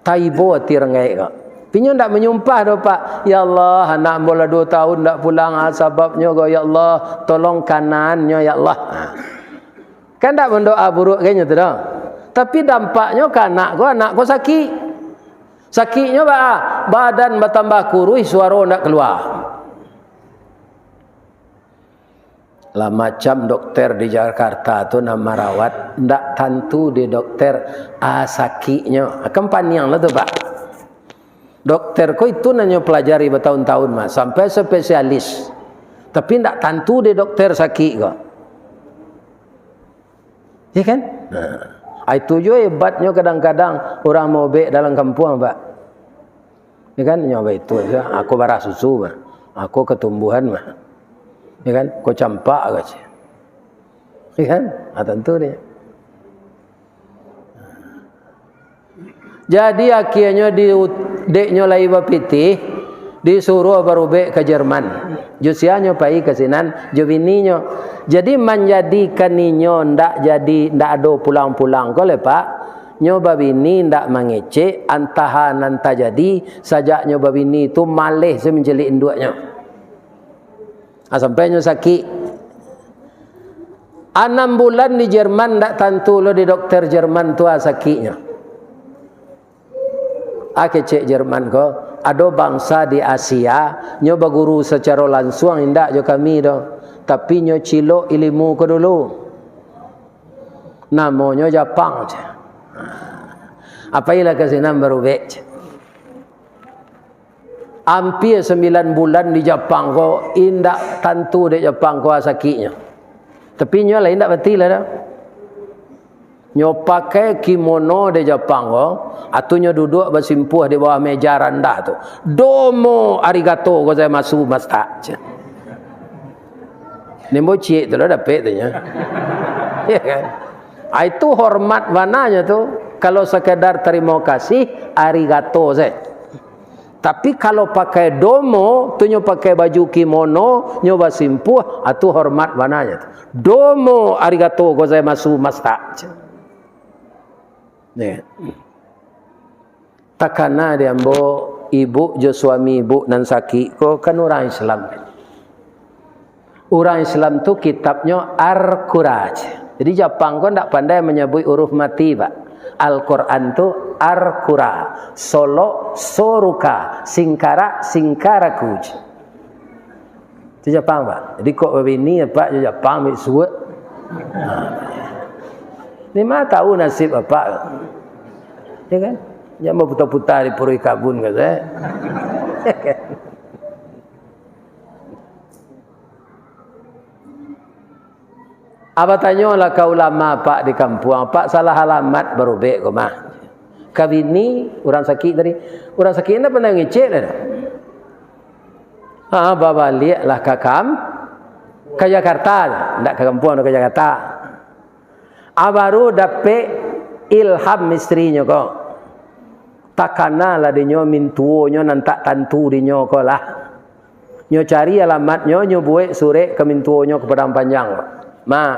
Taibo ati urang gaek ko. Tapi nyo ndak manyumpah doh, Pak. "Ya Allah, anak ambo lah duo tahun ndak pulang, ah, sababnyo ko, ya Allah, tolong kanaan nyo, ya Allah." Ah. Kan ndak mandoa buruak ka inyo tu doh. Tapi dampaknyo ka anak ko, anak ko sakik. Sakiknyo baa? Badan batambah kuruih, suaro ndak kalua. Lah macam dokter di Jakarta tu nan marawat, ndak tantu di dokter a sakiknyo. Kan paniang lah tu, Pak. Dokter ko itu nan nyo pelajari bertahun-tahun mah, sampai spesialis. Tapi ndak tantu di dokter sakik ko. Ya kan? Nah, itu jo hebatnyo kadang-kadang urang maubek dalam kampuang, Pak. Ya kan? Nyo baitu sajo, aku barah susu mah. Aku ketumbuhan mah. Ya kan? Ko campak ko ceh. Ya kan? Ah, tantu deh. Jadi, akhianyo di, dek nyo lai bapitih, disuruah barubek ka Jerman. Jo sia nyo pai ka sinan, jo bininyo. Jadi, manjadikan inyo ndak jadi, ndak ado pulang-pulang ko leh, Pak. Nyo babini ndak mangecek, antah nan tajadi, sajak nyo babini tu maleh se mancelik induaknyo. Ah, sampai nyo sakik. Anam bulan di Jerman, ndak tantu lo di dokter Jerman tu ah sakiknyo. Ah, kecek Jerman ko, ado bangsa di Asia, nyo baguru sacaro lansuang indak jo kami doh, tapi nyo cilok ilimu ko dulu. Namonyo Japang, ceh. Apolah ka sinan barubek, ceh. Ampia sambilan bulan di Japang ko, indak tantu dek Japang ko sakiknyo. Tapi nyo lah indak pati lah doh. Nyo pakai kimono dek Japang ko, atu nyo duduak basimpuah di bawah meja randah tu. "Domo arigato gozaimasu, masta." Nimbo ciek tu lah dapek tu nyo. Ya kan? Ah, itu hormat bananyo tu. Kalau sekedar terima kasih, arigato se. Tapi kalau pakai domo, tu nyo pakai baju kimono, nyo basimpuah, ah, tu hormat bananyo tu. "Domo arigato gozaimasu, masta." Ni. Takana di ambo, ibuk jo suami ibuk nan sakik ko kan urang Islam. Urang Islam tu kitabnyo Arkura. Jadi Japang ko ndak pandai manyabuik huruf mati, Pak. Al-Quran tu Arkura, solok soruka, singkarak singkaraku. Itu Japang, Pak. Jadi kok babini apak jo Japang, ambil suwek. Ha. Ni mah tahu nasib apak. Ya kan? Jangan berputar-putar di purui kabun, kata saya. Ya kan? Abah tanyolah ka ulama apak di kampuang, apak salah alamat barubek ko mah. Ka bini urang sakik tadi. Urang sakik ndak pandai ngecek lah. Ha, babaliaklah ka kam-, ka Jakarta, ndak ka kampuang, ka Jakarta. Ah, baru dapek ilham isterinyo ko. Takanalah dinyo mintuonyo nan tak tantu dinyo ko lah. Nyo cari alamatnyo, nyo buek surek ka mintuonyo ka Padang Panjang. "Mak,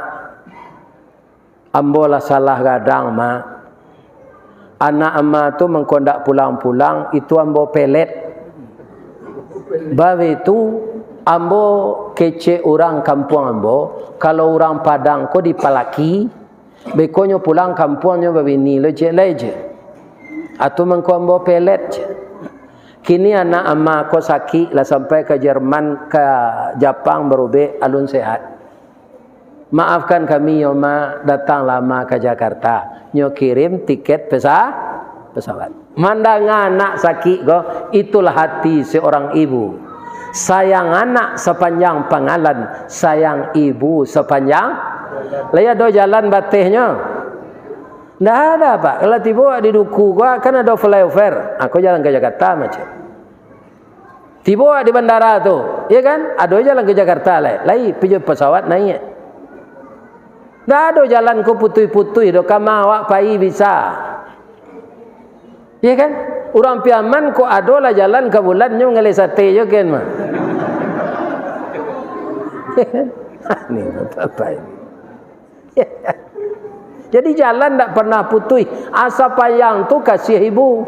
ambo lah salah gadang, Mak. Anak ama tu mangko ndak pulang-pulang, itu ambo pelet. Baitu, ambo kecek urang kampuang ambo, kalau urang Padang ko dipalaki, beko nyo pulang kampuang nyo babini lo ciek lai, cek. Atu mangko ambo pelet, cek. Kini anak ama ko sakik, lah sampai ka Jerman, ka Japang barubek, alun sehat. Maafkan kami yo, Mak, datanglah Ama ka Jakarta. Nyo kirim tiket pesa-, pesawat." Mandanga anak sakik ko, itulah hati seorang ibu. Sayang anak sapanjang pangalan, sayang ibu sapanjang. Lai ado jalan batehnyo? Ndak ada, Pak. Kalau tibo di Duku ko, kan ado flyover. Ah, ko jalan ka Jakarta macam. Tibo di bandara tu, ya kan? Ado jalan ka Jakarta lai. Lai pai jo pesawat naiak. Ndak ado jalan ko putuih-putuih doh, kama awak pai bisa. Ya kan? Urang Piaman ko ado lah jalan ka bulan nyo mangaleh sate jo ken mah. Ni apa ini? Jadi jalan ndak pernah putuih. Asa payang tu kasiah ibu.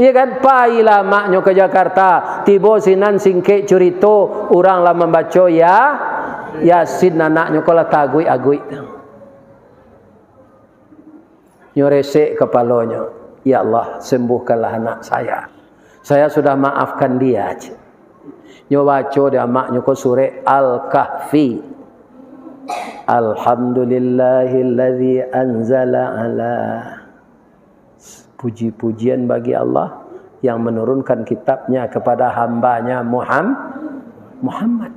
Iya kan? Pailah amaknyo ka Jakarta. Tibo sinan singkek curito, urang lah mambaco ya, Yasin, anaknyo ko lah taaguik-aguik. Nyo resek kapalonyo, "Ya Allah, sembuhkanlah anak saya. Saya sudah maafkan dia," cek. Nyo baco di amaknyo ko surek Al-Kahfi. Alhamdulillahilladzi anzala ala. Puji-pujian bagi Allah yang menurunkan kitab-Nya kepada hamba-Nya Muham-, Muhammad.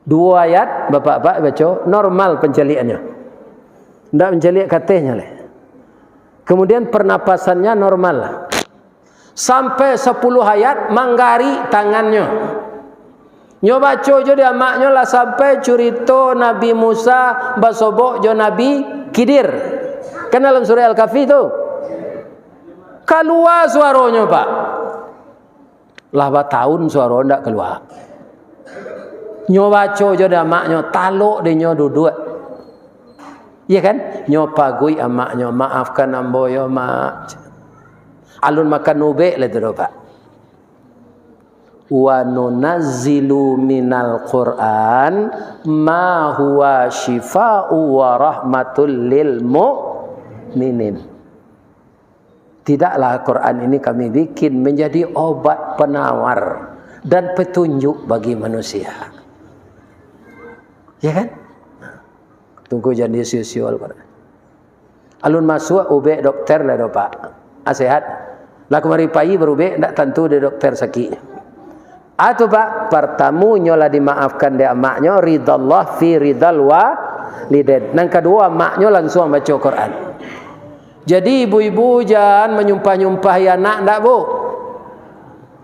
Duo ayat, bapak-bapak baco, normal pancaliakannyo. Ndak mancaliak ka atehnyo lai. Kemudian pernapasannya normal. Sampai sapuluah ayat, manggarik tangannyo. Nyo baco jo di amaknyo lah sampai curito Nabi Musa basobok jo Nabi Khidir. Kan dalam surah Al-Kahfi tu. Kalua suaronyo, Pak. Lah batahun suaro ndak kalua. Nyo baco jo di amaknyo, talok dek nyo duduak. Iya kan? Nyo paguik amaknyo, "Maafkan ambo yo, Mak." Alun makan ubek lah tu doh, Pak. "Wa nunazzilu minal Qur'an ma huwa syifa'u wa rahmatul lil mu'minin." Tidaklah Al-Quran ini kami bikin menjadi obat penawar dan petunjuk bagi manusia. Ya kan? Tunggu jan disio-sio Al-Quran. Alun masuak ubek dokter lah doh, Pak. Ah, sehat. Lah kamari pagi barubek, ndak tantu dek dokter sakik. Ah, tu, Pak, partamu nyo lah dimaafkan dek amaknyo, ridallah fi ridal walidain. Nan kaduo, amaknyo lansuang baco Quran. Jadi, ibu-ibu jan manyumpah-nyumpahi anak, ndak, Bu?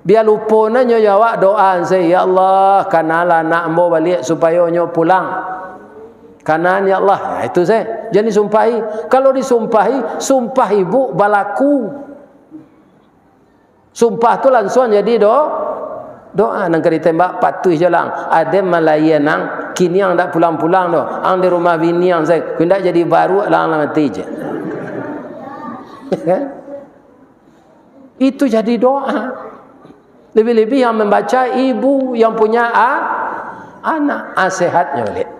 Bia lupo nyo jo awak doa se, "Ya Allah, kanalah anak ambo baliak supayo nyo pulang." Kanan, ya Allah. Nah, itu se. Jan disumpahi. Kalau disumpahi, sumpah ibu balaku. Sumpah tu lansuang jadi do-, doa. Nan ka ditembak patuih jo lah. Aden malaia nan, kini ang dak pulang-pulang doh. Ang di rumah bini ang se. Kok ndak jadi baruak lah, ang lah mati je. Itu jadi doa. Lebih-lebih yang membaca ibu yang punya a-, anak. Ah, sehatnyo baliak.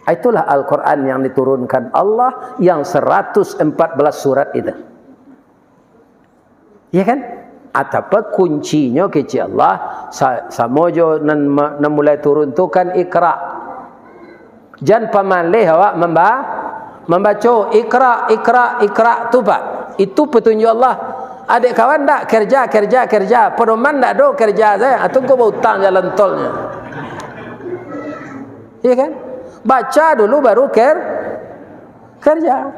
Itulah Al-Quran yang diturunkan Allah yang seratus empat belas surat itu. Ya kan? Atapa kuncinyo kecek Allah, sa-, samo jo nan ma-, nan mulai turun tu kan Iqra. Jan pamaleh awak mamba-, mambaco, "Iqra, Iqra, Iqra," tu, Pak. Itu petunjuk Allah. Adek kawan ndak, kerja, kerja, kerja. Pedoman ndak ado, kerja sajo. Atau kau bautang jalan tolnyo. Iya kan? Baca dulu baru ker-, kerja.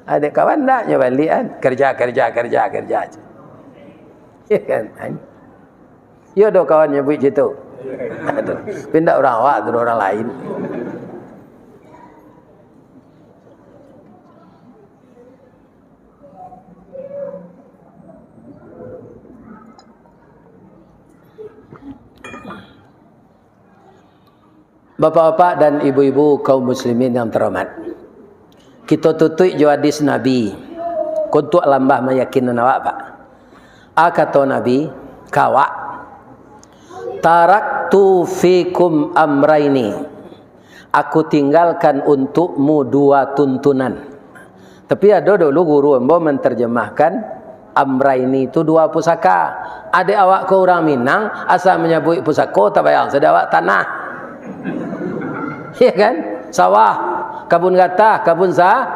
Adek kawan ndak nyo baliak kan? Kerja, kerja, kerja, kerja. Iya kan? Yo doh kawan nyabuik cito. Aduh, tapi ndak urang awak tu, urang lain. Bapak-bapak dan ibu-ibu kaum muslimin yang terhormat. Kito tutuik jo hadis Nabi. Ko untuak lambah mayakinkan awak, Pak. A kato Nabi, ka awak, "Taraktu fikum amraini." Aku tinggalkan untukmu dua tuntunan. Tapi ado dulu guru ambo mantarjemahkan, amraini tu dua pusaka. Adek awak ko urang Minang, asa manyabuik pusako, tabayang sadek awak tanah. Ya kan? Sawah, kabun gatah, kabun sa-,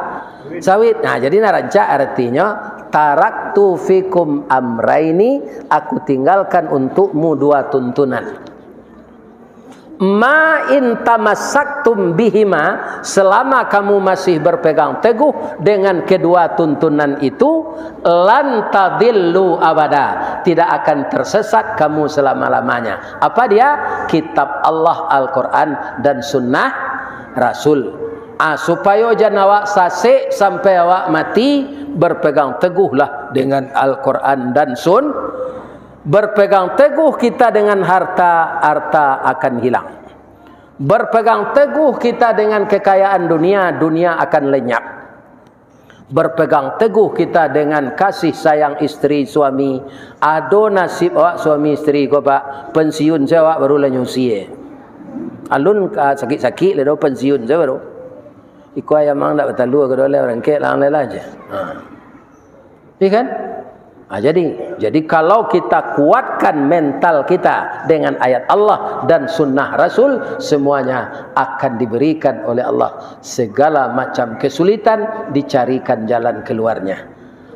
sawit. Nah, jadi nan rancak artinyo, "Taraktu fikum amraini," aku tinggalkan untukmu dua tuntunan. "Ma in tamassaktum bihima," selama kamu masih berpegang teguh dengan kedua tuntunan itu, "lan tadillu abada," tidak akan tersesat kamu selama-lamanya. Apa dia? Kitab Allah, Al-Quran, dan sunnah Rasul. Ah, supayo jan awak sasek sampai awak mati, berpegang teguhlah dengan Al-Quran dan sun-, Berpegang teguh kita dengan harta, harta akan hilang. Berpegang teguh kita dengan kekayaan dunia, dunia akan lenyap. Berpegang teguh kita dengan kasih sayang isteri suami. Ado nasib awak suami isteri ko, Pak, pensiun sajo awak baru lah nyusi, eh. Alun, ah, sakik-sakik lah do, pensiun sajo baru. Iko ayam ang dak batalua ko do, lah barangkek lah ang lai lah je. Ha. Iya kan? Nah, jadi, jadi kalau kita kuatkan mental kita dengan ayat Allah dan sunnah Rasul, semuanya akan diberikan oleh Allah segala macam kesulitan, dicarikan jalan keluarnya.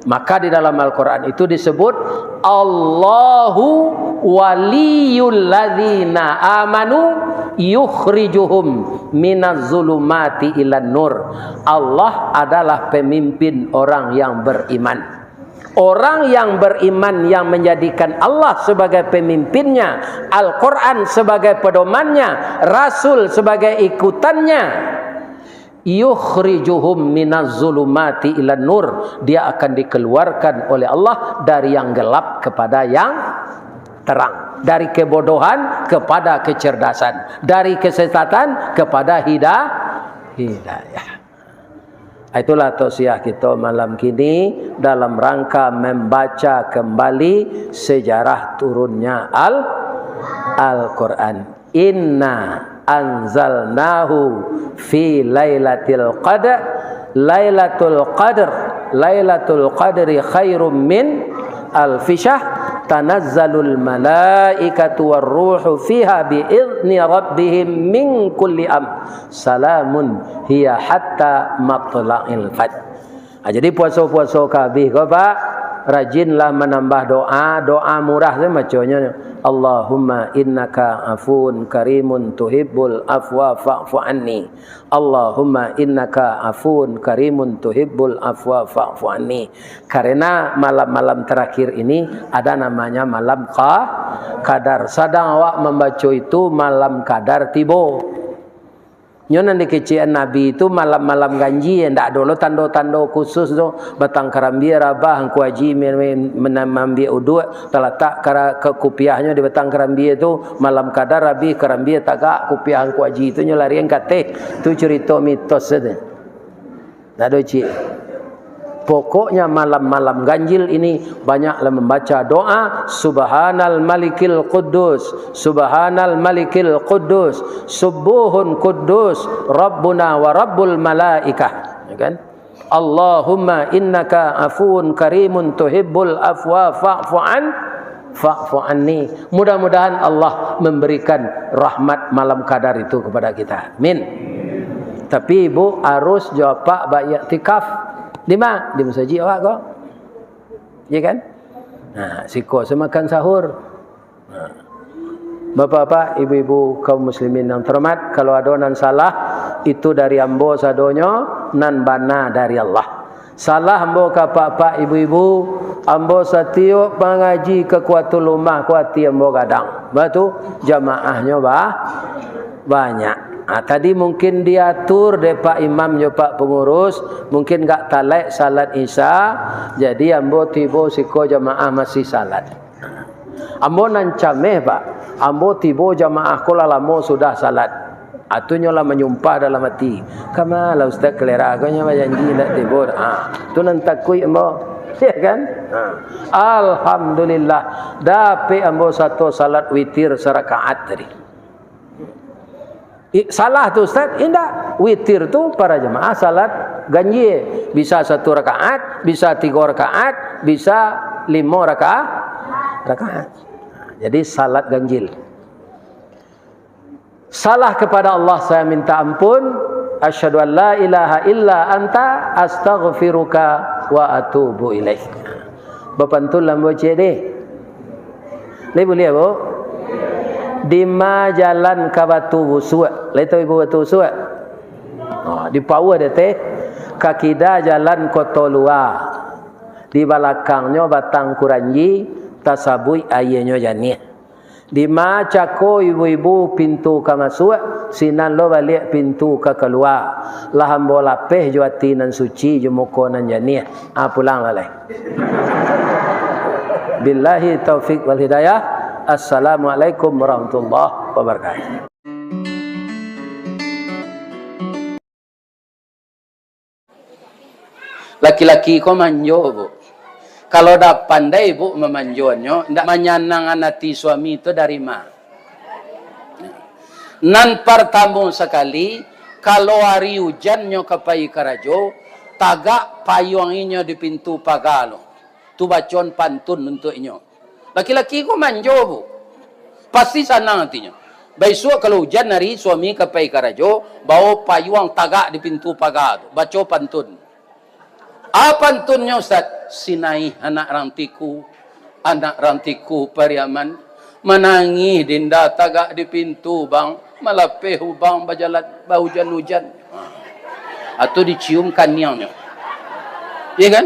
Maka di dalam Al-Quran itu disebut, "Allahu waliyul ladzina amanu yukhrijuhum minaz zulumati ilan nur." Allah adalah pemimpin orang yang beriman. Orang yang beriman yang menjadikan Allah sebagai pemimpinnya, Al-Quran sebagai pedomannya, Rasul sebagai ikutannya, yukhrijuhum minaz zulumati ilan nur, dia akan dikeluarkan oleh Allah dari yang gelap kepada yang terang, dari kebodohan kepada kecerdasan, dari kesesatan kepada hida-, hidayah. Itulah tausiah kita malam kini dalam rangka membaca kembali sejarah turunnya Al-, Al-Quran. "Inna anzalnahu fi lailatul qadr, lailatul qadr, lailatul qadri khairum min alfi syahr, tanazzalul malaikatu warruhu fiha bi idzni rabbihim min kulli amr, salamun hiya hatta matla'il fajr." Ha, jadi puaso-puaso ka abih ko, Pak, rajinlah manambah doa, doa murah tu baconyo, "Allahumma innaka afuwun karimun tuhibbul afwa fa'fu anni. Allahumma innaka afuwun karimun tuhibbul afwa fa'fu anni." Karena malam-malam terakhir ini ada namanya malam qa-, qadar. Sadang awak mambaco itu, malam qadar tibo. Nyo nan dikecekan Nabi tu malam-malam ganjie, ndak ado lo tando-tando khusus tu. Batang karambia rabah, Angku Aji men-, men-, men-, maambiak uduak, talatak kara-, ka kupiahnyo di batang karambia tu, malam qadar abih karambia tagak, kupiah Angku Aji tu nyo larian ka ateh. Tu curito mitos sajo. Ndak ado ciek. Pokoknya malam-malam ganjil ini banyaklah membaca doa, "Subhanal Malikil Quddus, Subhanal Malikil Quddus, Subbuhun Quddus, Rabbuna wa Rabbul Malaikah." Ya kan? "Allahumma innaka afuwun karimun tuhibbul afwa fa'fu an-, fa'fu anni." Mudah-mudahan Allah memberikan rahmat malam qadar itu kepada kita. Amin. Tapi ibu harus jo apak baiktikaf. Di ma? Di masajik awak ko. Ya kan? Nah, siko se makan sahur. Nah. Bapak-bapak, ibu-ibu, kaum muslimin yang terhormat, kalau ado nan salah, itu dari ambo sadonyo, nan bana dari Allah. Salah ambo ka apak-apak, ibu-ibu, ambo satiok mangaji ka Kuatul Umah ko ati ambo gadang. Batu, jamaahnyo ba-, banyak. Ha, tadi mungkin diatur dek Pak Imam jo Pak Pangurus, mungkin gak talaik salat Isya, jadi ambo tibo siko jamaah masih salat. Ambo nan cameh, Pak. Ambo tibo jamaah ko lah lamo sudah salat. Atunyo lah manyumpah dalam ati. Kama lah Ustaz kalera ko nyo bajanji indak tibo. Ha, tu nan takuik ambo. Ya kan? Ha. Alhamdulillah. Dapek ambo sato salat witir sarakaat tadi. I-, salah tu, Ustaz? Indak. Witir tu para jamaah salat ganjil. Bisa satu rakaat, bisa tiga rakaat, bisa lima raka-, rakaat. Jadi salat ganjil. Salah kepada Allah saya minta ampun. Asyhadu an la ilaha illa anta astaghfiruka wa atubu ilaik. Bapantun lambo ciek deh. Lai buliah, Bu? Di ma jalan ka Batu Busuak? Lai tahu Ibu Batu Busuak? Ha, di Pauah deh teh. Ka kida jalan Koto Lua. Di balakangnyo Batang Kuranji, tasabuik aianyo janiah. Di ma cako ibu-ibu pintu ka masuak, sinan lo baliak pintu ka kalua. Lah ambo lapeh jo ati nan suci, jo muko nan janiah. Ah, pulang lah lai. Billahi taufik wal hidayah. Assalamualaikum warahmatullahi wabarakatuh. Laki-laki ko manjo, Bu. Kalau dak pandai, Bu, mamanjonyo, ndak manyanangan ati suami tu dari ma? Nan partamo sakali, kalau ari ujannyo ka pai karajo, tagak payuang inyo di pintu paga lo. Tu bacoan pantun untuak inyo. Laki-laki ko manjo, Bu. Pasti sanang atinyo. Baisuak kalau ujan ari, suami ka pai karajo, bao payuang tagak di pintu paga tu. Baco pantun. A pantunnyo, Ustaz? Sinaih anak rantiku, anak rantiku Pariaman, manangih dinda tagak di pintu, Bang, malapeh ubang bajalan, baujan-ujan. Ha. Atau dicium kaniangnyo. Iya kan?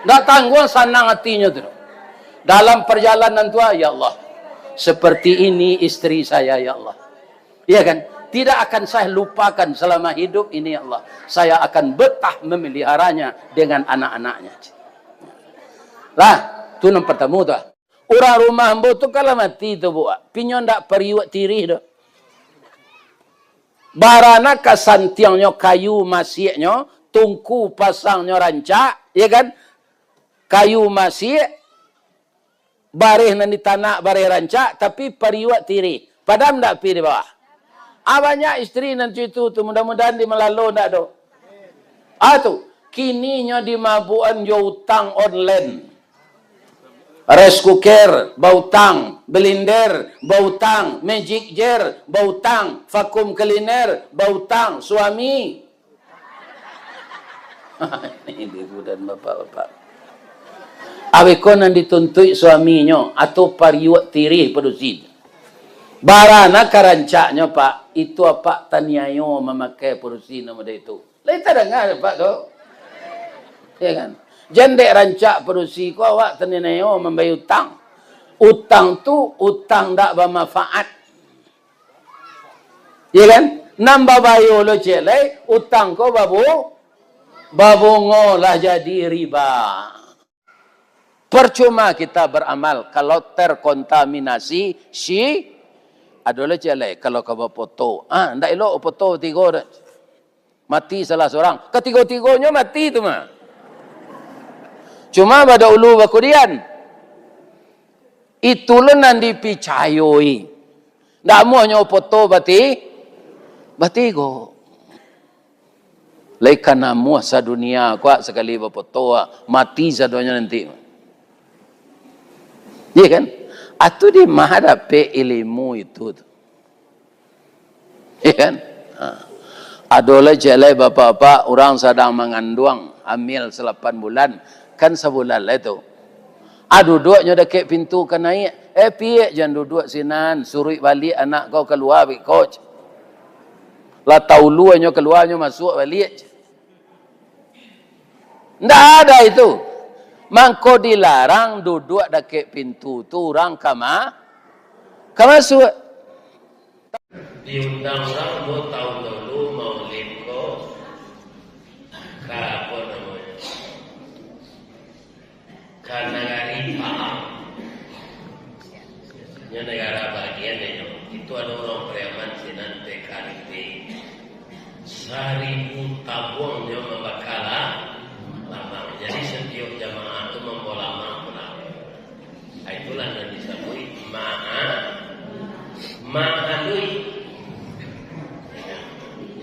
Ndak tangguang sanang atinyo tu. Dalam perjalanan tu, "Ya Allah, seperti ini istri saya, ya Allah." Iya kan? "Tidak akan saya lupakan selama hidup ini, ya Allah. Saya akan betah memeliharanya dengan anak-anaknya." Lah, tu nan pertama tu. Urang rumah ambo tu kan lah mati tu, Bu. Pinyo ndak pariuak tirih tu. Barana ka santiangnyo kayu masiaknyo, tungku pasangnyo rancak, ya kan? Kayu masiak, bareh nan ditanak bareh rancak, tapi pariuak tirih. Padam ndak api di bawah? Ah, banyak istri nan cuitu tu, mudah-mudahan di Malalo ndak ado. Ah, tu, kini nyo dimabukan jo utang online. Rice cooker, bautang, blender, bautang, magic jar, bautang, vacuum cleaner, bautang, suami. Ibu-ibu dan bapak-bapak. Aweh ko nan dituntuik suaminyo, atau pariuak tirih padusi. Barana ka rancaknyo, Pak, itu apak taniayo mamakai padusi nan model itu. Lai tadanga, Pak, tu? Ya kan? Jan dek rancak padusi ko awak taniayo mambayia utang. Utang tu, utang ndak bamanfaat. Ya kan? Nan babayo lo ciek lai, utang ko babu-, babungo lah jadi riba. Percuma kita beramal kalau terkontaminasi si-, ado lo ciek lai, kalau ka bapoto. Ah, ndak elok bapoto tigo dah. Mati salah surang. Katigo-tigonyo mati tu mah. Cuma badahulu bakudian. Itu lo nan dipicayoi. Ndak amuahnyo poto bati-, batigo. Lai ka namuah sadunia ko sakali bapoto, mati sadonyo nanti. Iya kan? Atu di ma dapek ilimu itu tu. Iya kan? Ha. Ado lai ciek lai bapak-bapak, urang sadang manganduang, hamil salapan bulan, kan sabulan lai tu. Ah, duduaknyo dakek pintu ka naiak. "Eh, piak, jan duduak sinan, suruik baliak anak kau kalua beko." Lah tauluanyo kalua, nyo masuak baliak. Ndak ada itu. Mangko dilarang duduak dakek pintu tu urang ka ma-, ka masuak. Diundang urang ambo taun dahulu maulid ko ka, apo namonyo, ka nagari Pahang. Nyo nagara bagian nyo. Itu ado urang Pariaman sinan T K R T. Saribu tabuang nyo mambakala lamang. Jadi satiok jamaah tu mambawa lamang pulang. Ah, itulah nan disabuik maha-, mahalui.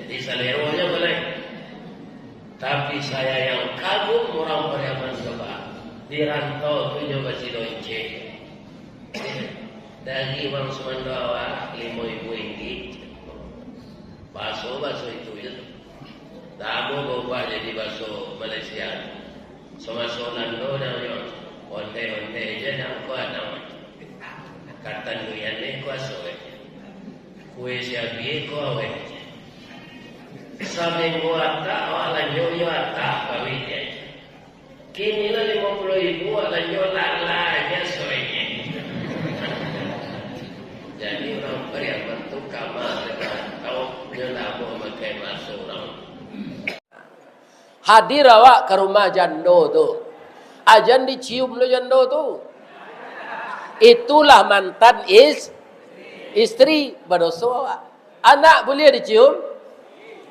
Jadi, saleronyo boleh. Tapi, saya yang kagum urang Pariaman, coba. Di rantau tu nyo basido incek. Dari urang sumando awak, limo ribu ringgit. Baso, baso itu je. Ndak ado baubah jadi baso Malaysia. Samaso Balando nyo, onde-onde je nangko anam. Katanduian ni kuaso je. Kue siabi ko aweh je. Saminggu atak, awak lanjo yo atak, kawin je. Kini lah limo puluah ribu, awak lanjo lalai je sorenya. Jadi, urang Pariaman tu kama dengan tau nyo ndak mamakai baso urang. Hadir awak ka rumah jando tu. Ah, jan dicium lo jando tu. Itulah mantan is-, istri, badoso awak. Anak buliah dicium?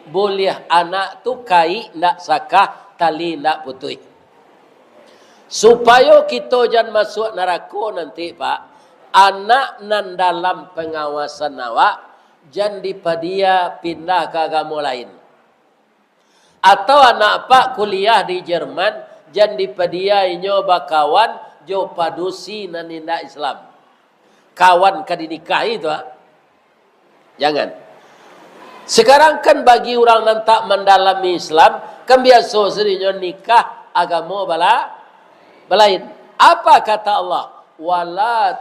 Buliah, anak tu kaik ndak sakah, tali ndak putuih. Supayo kito jan masuak narako nanti, Pak, anak nan dalam pangawasan awak, jan dipadia pindah ka agamo lain. Atau anak apak kuliah di Jerman, Jan dipadiya inyo bakawan jo padusi nan indak Islam. Kawan ka dinikahi tu, ah. Jangan. Sekarang kan bagi urang nan tak mandalami Islam, kan biaso sadonyo nikah agamo bala-, balain. Apa kata Allah? "Wala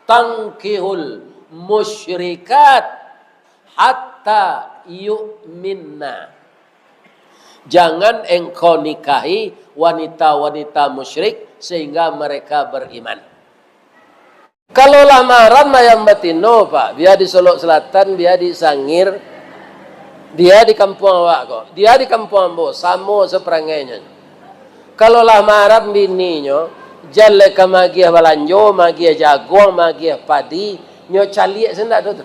tankihul musyrikat hatta yu'minna." Jangan engkau nikahi wanita-wanita musyrik sehingga mereka beriman. Kalau lah mahram ayam batino, Pak, bia di Solok Selatan, bia di Sangir, bia di kampuang awak ko, bia di kampuang ambo, samo saparangainyo. Kalau lah mahram bininyo, jan lai ka magiah balanjo, magiah jaguang, magiah padi, nyo caliak se ndak do tu.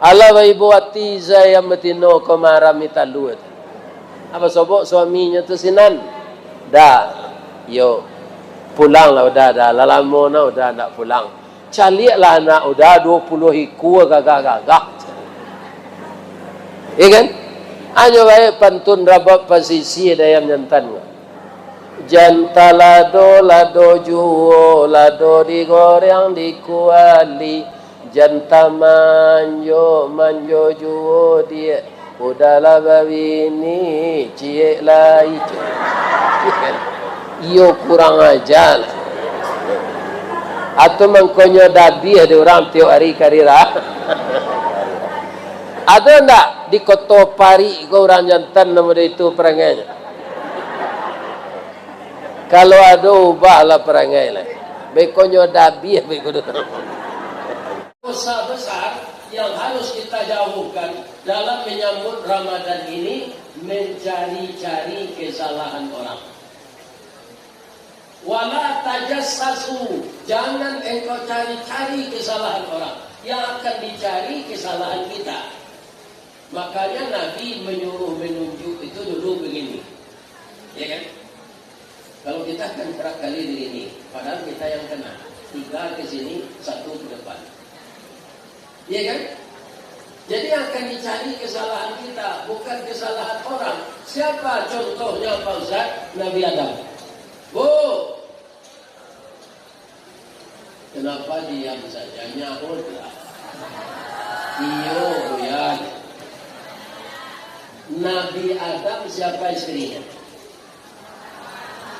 Alah baibo ati, Zai, ayam batino ko mahram mi talua tu. Apa sobok suaminyo tu sinan? Dak. Yo. Pulanglah Uda, dah lah lamo nah Uda ndak pulang. Caliaklah anak Uda duo puluah ikua gagah-gagah. Iya kan? Hanyo bae pantun rabab pasisia dek ayam jantan ko. Jan talado, lado juo, lado digoreng di kuali. Jan tamanjo, manjo juo diak. Uda lah babini, ciek lai. Iyo, kurang aja lah. Atau mangkonyo dabiah di urang tiok hari karira. Ado ndak di Koto Parik ko urang jantan namo itu parangainyo? Kalau ado, ubahlah parangai lah. Bekonyo dabiah beko tu. Dosa besar yang harus kita jauhkan dalam menyambut Ramadan ini, mencari-cari kesalahan orang. Wala tajassasu, jangan engkau cari-cari kesalahan orang. Yang akan dicari kesalahan kita. Makanya Nabi menyuruh menunjuk itu dulu begini. Ya kan? Kalau kita kan kerap kali begini, padahal kita yang kena. Tiga ke sini, satu ke depan. Iya kan? Jadi yang akan dicari kesalahan kita, bukan kesalahan orang. Siapa contohnya, Pak Ustaz? Nabi Adam. Bu, kenapa diam saja? Nyahutlah. Iyo, Buya. Nabi Adam siapa istrinya?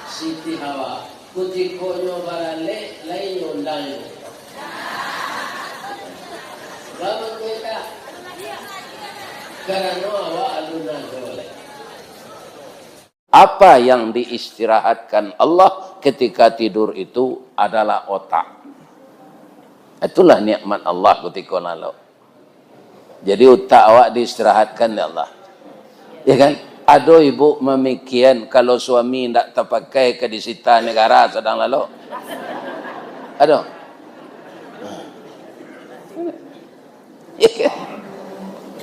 Siti Hawa. Kutikonyo baralek, lai nyo undang inyo. Baa mangko indak? Karano awak alun ado lai. Apa yang diistirahatkan Allah ketika tidur itu adalah otak. Itulah nikmat Allah kutiko lalok. Jadi utak awak diistirahatkan dek Allah. Ya kan? Ado ibu mamikian kalau suami ndak tapakai ka disita negara sadang lalok? Ado? Ya kan?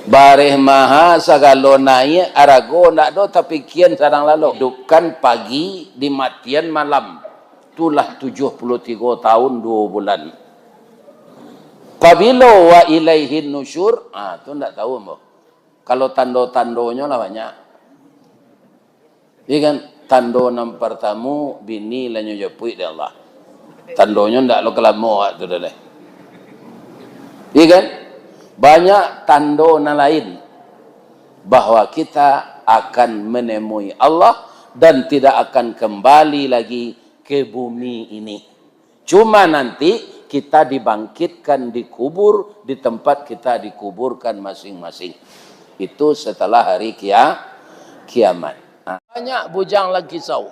Bareh maha, sagalo naiak, arago ndak ado, tapikian sadang lalok. Hidupkan pagi, dimatian malam. Itulah tujuah puluah tigo tahun duo bulan. Pabilo wa ilaihin nusyur, ah, tu ndak tahu ambo. Kalau tando-tandonyo lah banyak. Iya kan? Tando nan partamo, bini lah nyo japuik dek Allah. Tandonyo ndak lo kalamo awak tu doh lai. Iya kan? Banyak tando nan lain bahwa kita akan menemui Allah dan tidak akan kembali lagi ke bumi ini. Cuma nanti kita dibangkitkan, dikubur di tempat kita dikuburkan masing-masing. Itu setelah hari kia-, kiamat. Nah. Banyak bujang langkisau.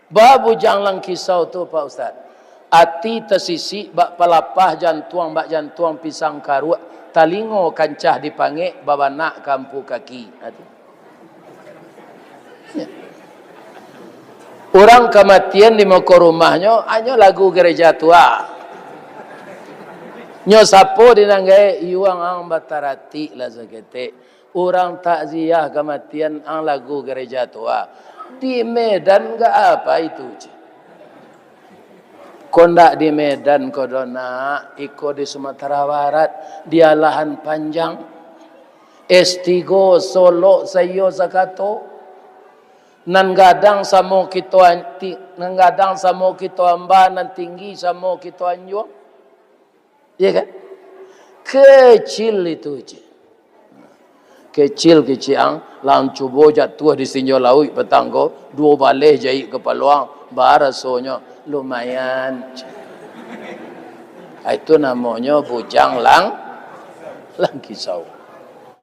Ba bujang langkisau tu, Pak Ustaz. Ati tasisik bak palapah, jantuang bak jantuang pisang karuak, talingo kancah dipangek, babanak ka ampu kaki. Nah, tu. Urang kamatian di muko rumahnyo, hanyo lagu gereja tua. Nyo sapo di nan gaek, "Iyuang ang bataratik lah saketek." Urang takziah kamatian, ang lagu gereja tua. Di Medan gak apa itu, ceh? Ko ndak di Medan ko doh, nak, iko di Sumatera Barat, di Alahan Panjang. S tigo, Solok saiyo sakato. Nan gadang samo kito an-, ti-, nan gadang samo kito amba, nan tinggi samo kito anjuang. Iya kan? Kecil itu je. Kecil kecil ang, lang cubo jatuah di sinjo lauik patang ko, duo baleh jaik kapalo ang, barasonyo lumayan. Ah, itu namonyo bujang lang, lang kisau.